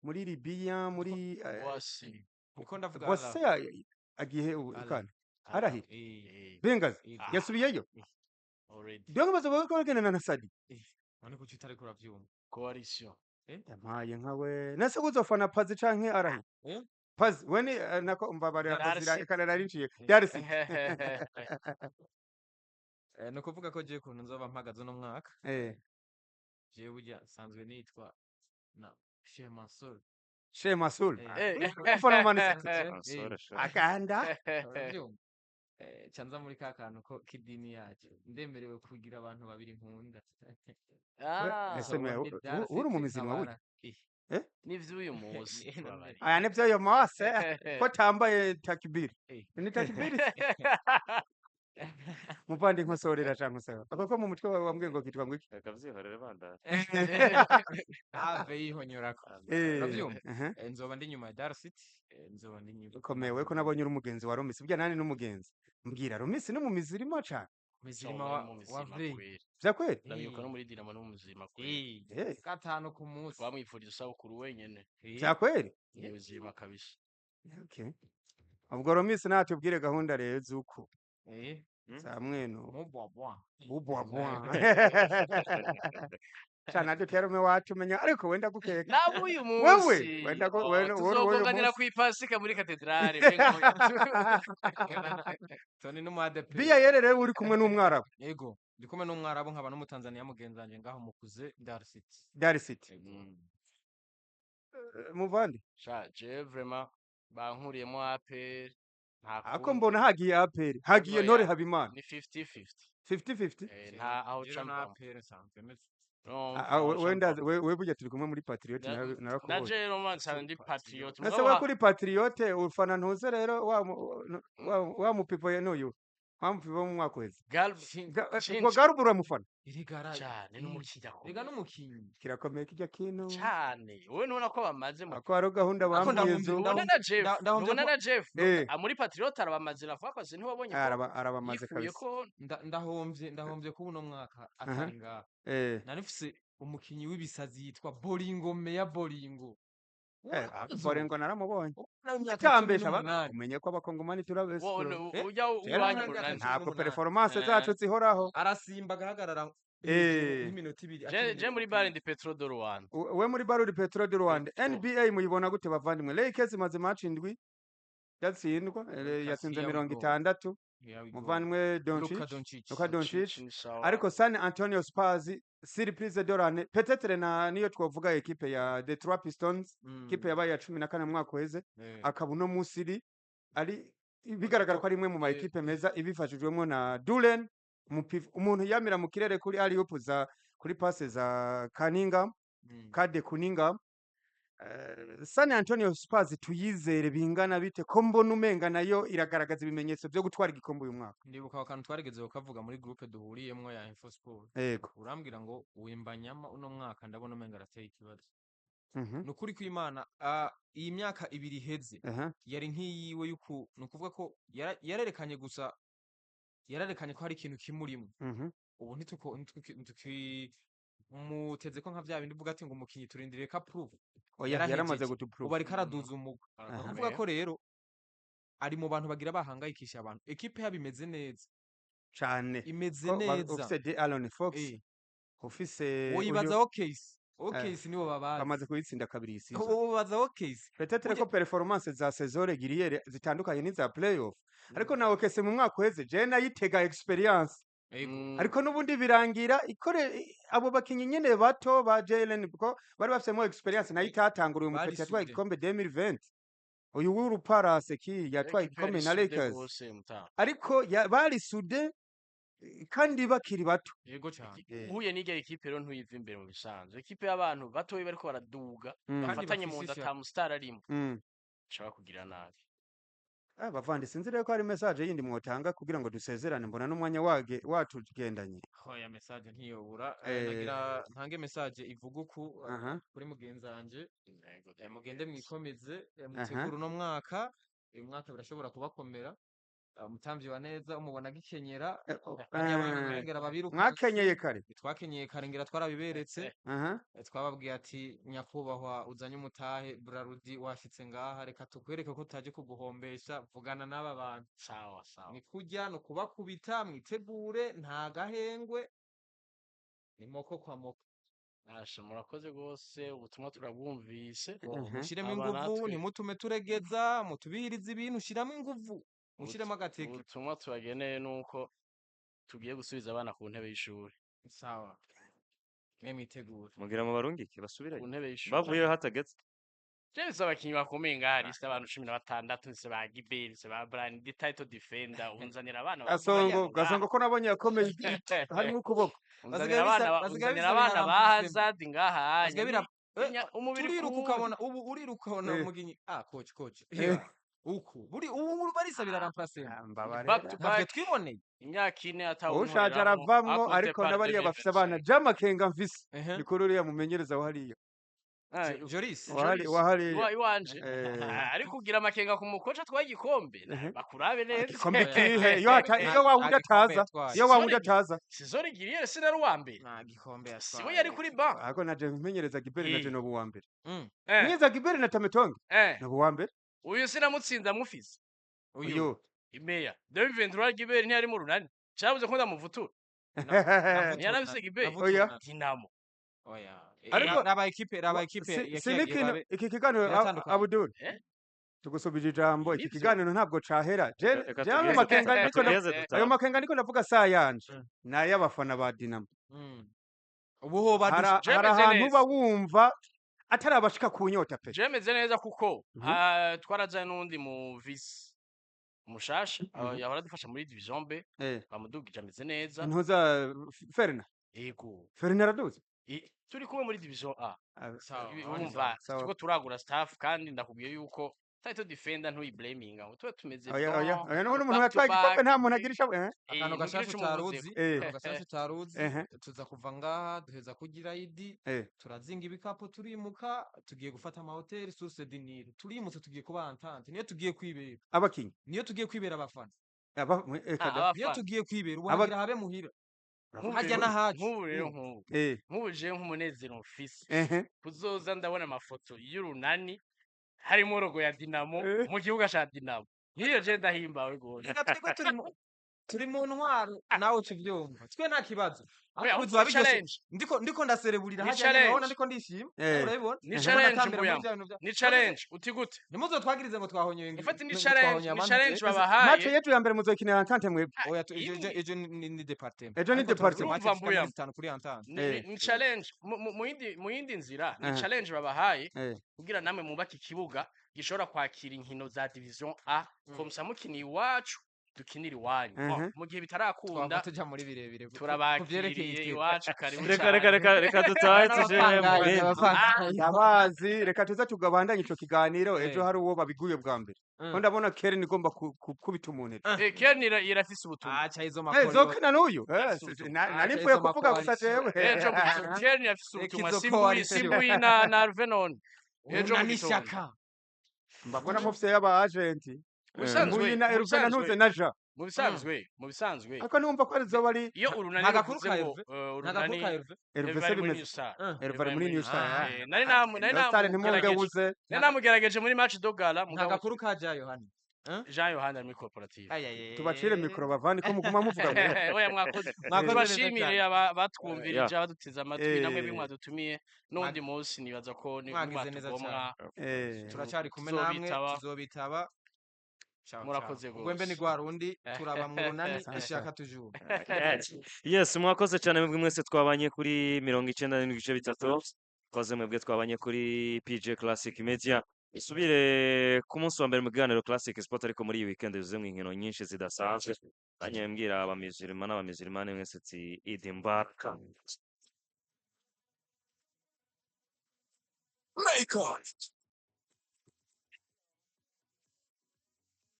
Speaker 2: muri Libya, muri
Speaker 4: Wasi.
Speaker 3: Niko ndavuga.
Speaker 2: Wase agiye ubu
Speaker 3: Ala.
Speaker 2: ikana arahiri Bengazi. Yasubiyeyo.
Speaker 4: Already.
Speaker 2: Donc bazoba bariko bagendana na Sadi.
Speaker 3: None kuki utariko uravyumva?
Speaker 4: Coalition.
Speaker 2: Yampaye nkawe nase kuzofana Pazi canke arahiri?
Speaker 3: Eh?
Speaker 2: Pazi weni, nako mbabarira.
Speaker 4: Dar
Speaker 2: Pazi
Speaker 4: City.
Speaker 2: kana narinciye Dar City.
Speaker 3: Ni ukuvuga ko jewe ukuntu nzoba mpagaze uno mwaka, jewe burya nsanzwe nitwa na Sheikh Mansour.
Speaker 2: Sheikh Masul. Ufana Man City.
Speaker 1: Ansore sha.
Speaker 2: Akanda.
Speaker 3: Uravyumva? Ca nza muri ka kantu ko k'idini yacu, ndemerewe kugira abantu babiri nkunda.
Speaker 4: Ah,
Speaker 2: Ese
Speaker 3: Nzoba
Speaker 2: mwe
Speaker 3: ndi Dar
Speaker 2: uri mu
Speaker 3: City
Speaker 2: mizima
Speaker 3: nkaba
Speaker 2: burya?
Speaker 4: N'ivy'uyu munsi tubabariye.
Speaker 2: Aya nivyo yo mose ko tambaye takibiri. Ni takibiri muvandi, nkosorera canke nkosora ako ko mu mutwe wawe wambwiye ngo kitwa ngo iki?
Speaker 1: Reka vyihorere bandanye.
Speaker 3: Ave yihonyorako. Uravyumva? Nzoba ndi inyuma ya Dar City, nzoba ndi inyuma.
Speaker 2: Ukomeye ko nabonye uri umugenzi wa Romisi, burya nani n'umugenzi mbwira Romisi no mu mizirima cane.
Speaker 3: Mizirima wa
Speaker 4: mu
Speaker 3: wa
Speaker 4: muzima
Speaker 3: vrai.
Speaker 4: kweri.
Speaker 2: Vya kweli.
Speaker 4: Ndamwibuka no muri Dinamo no mu muzima kweri.
Speaker 3: Gatanu ku munsi.
Speaker 4: Twamwifuriza isabukuru wenyene.
Speaker 2: Vya kweli.
Speaker 4: Mu muzima kabisa.
Speaker 2: Okay, ubwo Romisi natubwire gahunda rero z'uko za mweno.
Speaker 3: Mubwabwa.
Speaker 2: Bubwabwa cana duterume wacu menya, ariko wenda gukeka.
Speaker 4: Nabo uyu
Speaker 2: Wewe,
Speaker 4: munsi
Speaker 2: wenda ko
Speaker 4: oh,
Speaker 2: wewe uyu
Speaker 4: tuzogonganira
Speaker 2: munsi
Speaker 4: kw'ipasika muri katedrale.
Speaker 3: Tony n'umu ADP.
Speaker 2: Biya yere rero uri kumwe n'umwarabu.
Speaker 3: Yego, ndi kumwe n'umwarabu nkaba n'umutanzaniya mugenzi wanje ngaho mukuze Dar City.
Speaker 2: Dar City.
Speaker 3: Yego.
Speaker 2: Muvandi.
Speaker 4: Sha, je vraiment bankuriyemo APR, nta
Speaker 2: Ako
Speaker 4: kundi.
Speaker 2: mbona hagiye APR, hagiye
Speaker 4: Oya,
Speaker 2: Ntore Habimana.
Speaker 4: Ni 50-50.
Speaker 2: 50-50.
Speaker 4: Nta aho
Speaker 3: Rero
Speaker 4: ca
Speaker 3: na
Speaker 4: mvamo.
Speaker 3: APR nsanzwe meze.
Speaker 4: No,
Speaker 2: Ah, ah,
Speaker 4: aho ca
Speaker 2: wenda
Speaker 4: mvamo.
Speaker 2: we burya turi kumwe muri Patriot.
Speaker 4: Na
Speaker 2: Narakubonye.
Speaker 4: je rero nsanzwe ndi
Speaker 3: Patriot.
Speaker 4: patriot.
Speaker 2: Nase
Speaker 4: Mugabo
Speaker 2: we kuri Patriote ufana ntuze rero wa mupipo ye n'uyu wa mupipo wo mu mwaka uheze.
Speaker 4: Galb
Speaker 2: Ubwo Garubu uramufana?
Speaker 3: Irigara
Speaker 4: cyane, n'umukinyi
Speaker 3: rega
Speaker 4: akomeye
Speaker 3: n'umukinyi.
Speaker 2: Kirakomeye kijya kino.
Speaker 4: Cyane. Wowe ntubona ko bamaze mu
Speaker 2: Ako hariho gahunda
Speaker 3: Ako
Speaker 2: bambwiye
Speaker 3: ndahomvye
Speaker 2: zo.
Speaker 4: Ntubona na Jeff,
Speaker 3: ndahomvye
Speaker 4: ntubona
Speaker 3: ko
Speaker 4: na Jeff muri Patriot arabamaze ravuga ko ntiwabonye ko
Speaker 2: Arabamaze
Speaker 4: yikuye
Speaker 2: kabisa.
Speaker 4: ko
Speaker 3: Ndahomvye ko uno mwaka atari ngaha. Nari mfise umukinyi w'ibisazi yitwa Bolingo Meya Bolingo.
Speaker 2: Boringo naramubonye.
Speaker 3: Umwana w'imyaka
Speaker 2: Cyambesha
Speaker 3: 18.
Speaker 2: Umenye ko abakongomani turabese.
Speaker 4: Wo ujya
Speaker 2: Rero
Speaker 4: uwanyu
Speaker 3: umwana w'imyaka
Speaker 4: urunani.
Speaker 2: Ntabwo
Speaker 3: 18.
Speaker 2: performance zacu zihoraho.
Speaker 3: Arasimba agahagarara hejuru nk'iminota 2
Speaker 4: Je
Speaker 3: akinira
Speaker 4: je muri
Speaker 3: umupira.
Speaker 4: bar ndi Petro de Rwanda.
Speaker 2: We muri Baruri Petro de Rwanda.
Speaker 4: Petro.
Speaker 2: NBA muyibona gute bavandimwe? Lakers imaze match indwi yatsindwa,
Speaker 3: Lucas,
Speaker 2: yatsinze
Speaker 3: here we
Speaker 2: mirongo
Speaker 3: go.
Speaker 2: itandatu.
Speaker 3: Here we go.
Speaker 2: Muvandimwe
Speaker 3: Luka
Speaker 2: Doncic,
Speaker 3: Doncic.
Speaker 2: Luka Doncic.
Speaker 4: Ni sawa.
Speaker 2: Ariko San Antonio Spurs surprise de l'année peut-être na niyo twovuga ekipe ya Detroit Pistons, ekipe yabaye ya 14 mu mwaka uheze, akaba uno munsi iri ari bigaragara ko ari imwe mu ma ekipe meza ibifashijwemo na Duren, umuntu yamira mu kirere kuri alley-oop za kuri passe za Cunningham, Cade Cunningham. San Antonio Spurs tuyizere bingana bite ko mbona umenga nayo iragaragaza ibimenyetso byo gutwara igikombe uyu mwaka?
Speaker 3: Ndibuka ako kantu twarigeze kukavuga muri groupe duhuriyemwo ya Info Sport.
Speaker 2: Yego.
Speaker 3: Urambwira ngo Wembanyama uno mwaka ndabona umenga arateye ikibazo. Ni ukuri kw'Imana, iyi myaka 2 iheze yari nk'iyiwe yuku, ni ukuvuga ko yarerekanye gusa, yararekanye ko hari ikintu kimurimo. Ubu ntitukimuteze ko nka vya bindi uvuga ati ngo umukinyi turindiriye ko approve.
Speaker 2: Oya, yaramaze
Speaker 3: Yarahejeje.
Speaker 2: gutuprove.
Speaker 3: Ubu ariko araduza umugwi.
Speaker 2: Aha.
Speaker 3: Ukuvuga ko rero ari mu bantu bagira bahangayikisha abantu. Ekipe yabo imeze neza.
Speaker 2: Cane.
Speaker 3: Imeze
Speaker 2: Ko
Speaker 3: neza.
Speaker 2: ufise De Aaron Fox, ufise
Speaker 3: Woyibazaho case. OKC nibo babazi.
Speaker 2: Bamaze kuyitsinda kabiri iyi season.
Speaker 3: Ubu baza OKC.
Speaker 2: Peut-être
Speaker 3: Burya
Speaker 2: ko performance za saison régulière zitandukanye n'iza playoff, ariko na OKC mu mwaka uheze je nayitega experience,
Speaker 3: Ego.
Speaker 2: Ariko n'ubundi birangira ikore abo bakinyi nyene bato ba Jalen, kuko bari bafisemo experience, nayo itatangura. Uyu
Speaker 3: Bari
Speaker 2: mupeti yatwaye
Speaker 3: sude.
Speaker 2: igikombe 2020, uyu w'uruparase ki yatwaye
Speaker 4: Ekipe yari
Speaker 2: igikombe na
Speaker 4: sude
Speaker 2: Lakers,
Speaker 4: gose mutama.
Speaker 2: ariko bari sude kandi bakiri bato.
Speaker 3: Yego cyane.
Speaker 4: Uhuye n'irya ekipe rero ntuyiva imbere mu bisanzwe. Ekipe y'abantu batoyi bariko baraduga,
Speaker 3: Kandi
Speaker 4: bafatanye mu
Speaker 3: bafise
Speaker 4: nda,
Speaker 3: ishyaka.
Speaker 4: ata mustar arimo, ashobora kugira nabi.
Speaker 2: Ah, bavandi, sinzi rero ko hari message yindi mwotanga kugira ngo dusezerane, mbona n'umwanya wage watugendanye.
Speaker 3: Hoya, message ntiyobura. Nagira ntange message ivuga uku kuri mugenzi wanje.
Speaker 4: Yego,
Speaker 3: Mugende mwikomeze, mutegure uno mwaka. Uyu mwaka birashobora kubakomera. Umutamvyi wa neza umubona agikenyera, harya abantu barengera babirukanse.
Speaker 2: Mwakenyeye kare.
Speaker 3: Twakenyeye kare, ngira twarabiberetse. Twababwiye ati nyakubahwa uzanye umutahe Brarudi washitse ngaha, reka tukwereke ko tutaje kuguhombesha, vugana n'aba bantu.
Speaker 4: Sawa sawa.
Speaker 3: Ni kurya ni ukubakubita, mwitegure, nta gahengwe, ni moko kwa moko.
Speaker 4: Asha, murakoze rwose, ubutumwa turabwumvise.
Speaker 3: Mushiremo
Speaker 4: Aba
Speaker 3: inguvu, ntimutume turegeza, mutubihirize ibintu, shiramo inguvu, mushiremo agateke.
Speaker 4: Ubutumwa tubageneye nuko tugiye gusubiza abana ku ntebe y'ishuri.
Speaker 3: Sawa, mwe mwitegure.
Speaker 1: Mugira mu barungike basubirayo
Speaker 4: Ku ntebe y'ishuri.
Speaker 1: bavuyeyo hatageze.
Speaker 4: James, abakinyi bakomeye ngaha liste abantu 16, nse ba Gibert, nse ba Brian, the title defender, unzanira abana
Speaker 2: Gasongo,
Speaker 4: bakomeye.
Speaker 2: Gasongo ko nabonye yakomeye harimo ukuboko.
Speaker 4: Unzanira
Speaker 3: Basigaye
Speaker 4: abana
Speaker 3: basigaye
Speaker 4: unzanira
Speaker 3: bisabira
Speaker 4: abana ba
Speaker 3: remplacement.
Speaker 4: Hazard ngaha.
Speaker 3: Basigaye bira
Speaker 4: Umubiri
Speaker 3: turiruka
Speaker 4: kuwundi.
Speaker 3: ukabona ubu uriruka ukabona umuginyi, ah, coach, coach, uku buri ubu barisabira remplacement.
Speaker 2: Ah, mbabarira.
Speaker 4: Back to
Speaker 3: Ntabyo
Speaker 4: back
Speaker 3: twiboneye.
Speaker 4: Imyaka 4
Speaker 2: Ushaje
Speaker 4: atawunkoreramo.
Speaker 2: aravamwo, ariko n'abariya bafise abana jamakenga mfise ni kuri uriya mumenyereza wa hariya.
Speaker 3: Joris.
Speaker 2: Wahari wahariya.
Speaker 4: Iwanje. Ariko ugira amakenga ku mukoca atwaye igikombe, bakurabe neza.
Speaker 2: Igikombe
Speaker 3: Oya.
Speaker 2: kihe iyo iyo
Speaker 3: Nta
Speaker 2: wa wundi
Speaker 3: gikombe
Speaker 2: ataza,
Speaker 3: yatwaye.
Speaker 2: iyo wa wundi ataza.
Speaker 4: Saison régulière sinari uwa mbere?
Speaker 3: Nta gikombe
Speaker 4: Siwe
Speaker 3: yatwaye.
Speaker 4: yari kuri banc.
Speaker 2: Ariko naje mpenyereza Gibert, naje noba uwa mbere. Menyereza Gibert na Tametonge, noba uwa mbere.
Speaker 4: Uyu sinamutsinze amufise.
Speaker 3: Uyu
Speaker 2: Uyu
Speaker 4: imeya 2023 Gibert ntiyari mu Runani, cabuze ko ndamuvutura. Ntiyarafise Gibert.
Speaker 2: Oya.
Speaker 4: Dinamo.
Speaker 3: Oya.
Speaker 2: Ariko
Speaker 3: raba ekipe, raba ekipe
Speaker 2: si
Speaker 3: ya
Speaker 2: si
Speaker 3: kiriya gihe
Speaker 2: nikino
Speaker 3: babe
Speaker 2: iki kiganiro
Speaker 3: biratandukanye.
Speaker 2: Abdul, tugusubije ijambo, iki
Speaker 4: Nivyo.
Speaker 2: kiganiro ntabwo cahera. Je
Speaker 1: Reka
Speaker 2: je ayo
Speaker 1: tugiheze
Speaker 2: makenga
Speaker 1: reka
Speaker 2: ndiko
Speaker 1: tugiheze
Speaker 2: ayo
Speaker 1: dutahe.
Speaker 2: makenga ndiko ndavuga saa yanje
Speaker 3: Mm.
Speaker 2: ni ay'abafana ba Dinamo.
Speaker 3: Ubu ho badusha.
Speaker 4: Je
Speaker 2: Hari
Speaker 4: meze
Speaker 2: ahantu
Speaker 4: neza.
Speaker 2: uba wumva atari abashika ku nyota pe.
Speaker 4: Je meze neza kuko twarazanye n'uwundi mu vice mushasha, yahora adufasha muri division B, bamudugije, ameze neza.
Speaker 2: Ntuza Ferna?
Speaker 4: Yego.
Speaker 2: Ferna araduze.
Speaker 4: Turi kumwe muri division A.
Speaker 2: Ah,
Speaker 3: Sawa,
Speaker 4: Ibi
Speaker 3: aho ni
Speaker 4: urumva
Speaker 3: sawa.
Speaker 2: Sawa.
Speaker 4: turiko turagura staff, kandi ndakubwiye yuko title defender ntuyiblaminga ngo tube tumeze
Speaker 2: Oya, oya,
Speaker 4: bon,
Speaker 2: oya, n'ubundi umuntu
Speaker 4: back to
Speaker 2: yatwaye igikombe
Speaker 4: back.
Speaker 2: nta muntu agira ishavu.
Speaker 3: Akantu
Speaker 4: Ntugire
Speaker 3: gashasha
Speaker 4: ico umuvuzeko.
Speaker 3: utaruzi, akantu gashasha utaruzi, tuza kuva ngaha duheza kugira ID, turazinga ibikapu, turimuka, tugiye gufata amahoteli Source du Nil, turimutse, tugiye kuba Entente, niyo tugiye kwibera.
Speaker 2: Abakinyi.
Speaker 3: Niyo tugiye kwibera abafana.
Speaker 2: Aba eka da.
Speaker 3: Niyo
Speaker 4: Abafana.
Speaker 3: tugiye kwibera ubu,
Speaker 2: Aba
Speaker 3: hagira habe muhira.
Speaker 4: Nk'ubu
Speaker 3: Harya
Speaker 4: rero
Speaker 3: n'ahacu.
Speaker 4: nk'ubu rero nk'ubu nk'ubu jewe nk'umunezero mfise kuzoza ndabona amafoto y'Urunani harimo logo ya Dinamo mu kibuga ca Dinamo, nk'iyo je ndahimbawe gose.
Speaker 3: Reka twebwe turi mu ntwaro, nawe uca uvyumva, twe nta kibazo.
Speaker 4: Oya,
Speaker 3: Ariko
Speaker 4: ahubwo
Speaker 3: bizoba
Speaker 4: ni
Speaker 3: biryoshe.
Speaker 4: challenge.
Speaker 3: Ndiko ndasereburira
Speaker 4: Ni
Speaker 3: harya nyene, urabona
Speaker 4: challenge.
Speaker 3: ndiko ndishima, urabibona
Speaker 4: Ni
Speaker 3: ndiko
Speaker 4: challenge
Speaker 3: ndatambira muri
Speaker 4: mbuyamo.
Speaker 3: vya bintu vya
Speaker 4: Ni challenge uti gute?
Speaker 3: Ntimuzotwagirize ngo twahonyoye
Speaker 4: Ufate ni
Speaker 3: ngo
Speaker 4: challenge,
Speaker 3: twahonyoye
Speaker 4: ni
Speaker 3: amande.
Speaker 4: challenge
Speaker 2: Match
Speaker 4: babahaye.
Speaker 2: yetu ya mbere muzokinira Entente mwebwe.
Speaker 3: Oya, ejo
Speaker 4: Imwe.
Speaker 3: ejo ni departement.
Speaker 2: Ejo ni
Speaker 3: Ariko turafise
Speaker 2: departement.
Speaker 3: match
Speaker 4: Urumva
Speaker 3: zishika muri
Speaker 4: mbuyamo.
Speaker 3: 5 kuri Entente.
Speaker 4: Ni challenge mu yindi nzira, ni challenge babahaye kugira namwe mubake ikibuga gishobora kwakira inkino za division A, comme ça mukiniye iwacu dukinira iwanyu. Bon, mu gihe bitarakunda,
Speaker 3: Twava tuja muri birebire ku vyerekeye
Speaker 4: turabakiriye
Speaker 3: twe.
Speaker 4: iwacu, karibu
Speaker 1: Reka reka
Speaker 4: cane.
Speaker 1: reka reka dutahe tuje mu
Speaker 3: N'abapangayi,
Speaker 1: bindi.
Speaker 3: n'abapangayi.
Speaker 2: Ndabazi, reka tuze tugabandanye ico kiganiro ejo, hari uwo babiguye bwa mbere. Ko ndabona Keren igomba gukubita umuntu ejo.
Speaker 4: Ken irafise ubutumwa.
Speaker 3: Aca izo makori.
Speaker 2: Zokina n'uyu.
Speaker 4: Irafise ubutumwa.
Speaker 2: Nari
Speaker 3: Aca
Speaker 2: mvuye
Speaker 3: izo
Speaker 2: kuvuga gusa
Speaker 3: makoalisiyo.
Speaker 2: jewe.
Speaker 4: Ejo mu gitondo Ken irafise
Speaker 3: Reka
Speaker 4: ubutumwa.
Speaker 3: izo
Speaker 4: Simbuyi
Speaker 3: coalition.
Speaker 4: Simbuyi na Arvenon ejo mu
Speaker 3: Urunani
Speaker 4: gitondo.
Speaker 3: ishyaka.
Speaker 2: Mbabona mufise y'aba agent.
Speaker 4: Mu bisanzwe
Speaker 2: Mbuyi na
Speaker 4: mu
Speaker 2: Hervé na Ntuze
Speaker 4: bisanzwe
Speaker 2: na Jean.
Speaker 4: mu bisanzwe
Speaker 2: Ariko numva ko arizoba ari
Speaker 4: iyo Urunani
Speaker 3: Nta gakuru
Speaker 4: ruvuze
Speaker 3: ka
Speaker 4: ngo
Speaker 3: Hervé. Nta gakuru
Speaker 4: Urunani
Speaker 3: ka Hervé.
Speaker 2: Hervé
Speaker 4: Hervé
Speaker 2: se
Speaker 4: ari muri
Speaker 2: bimeze.
Speaker 4: New Star.
Speaker 2: Hervé ari muri New Star.
Speaker 4: Nari
Speaker 2: New Star
Speaker 4: namugerageje
Speaker 2: ntimunge buze.
Speaker 4: nari namugerageje muri match de gala
Speaker 3: Nta
Speaker 4: mugabo
Speaker 3: gakuru ka Ja Yohani. Eh?
Speaker 4: Jean Yohani ari muri cooperative.
Speaker 2: Tubacire mikoro bavandi ko muguma muvuga ngo
Speaker 4: Oya, mwakoze.
Speaker 3: Mwakoze neza
Speaker 4: Tubashimire
Speaker 3: cyane.
Speaker 4: batwumvirije, abaduteze amatwi, namwe mwadutumiye n'undi munsi nibaza ko ni
Speaker 3: Mwagize neza
Speaker 4: mwatugomwa
Speaker 3: cyane.
Speaker 2: Eh.
Speaker 3: Turacyari kumwe namwe.
Speaker 4: Tuzobitaba.
Speaker 3: Tuzobitaba. Ciao, ciao.
Speaker 4: Murakoze
Speaker 3: Ugwembe ni
Speaker 4: gose.
Speaker 3: rwa rundi turaba mu Runani
Speaker 2: Asante.
Speaker 3: ishaka tujuru.
Speaker 1: Yes, mwakoze cyane mwebwe mwese twabanye kuri 97.3, twaze mwebwe twabanye kuri PJ Classic Media. Isubire ku munsi wa mbere mu kiganiro Classic Sport, ariko muri iyi weekend yuzuyemo inkino nyinshi zidasanzwe. Nanjye mbwira abamizirima n'abamizirimani mwese ati Eid Mubarak.
Speaker 5: Make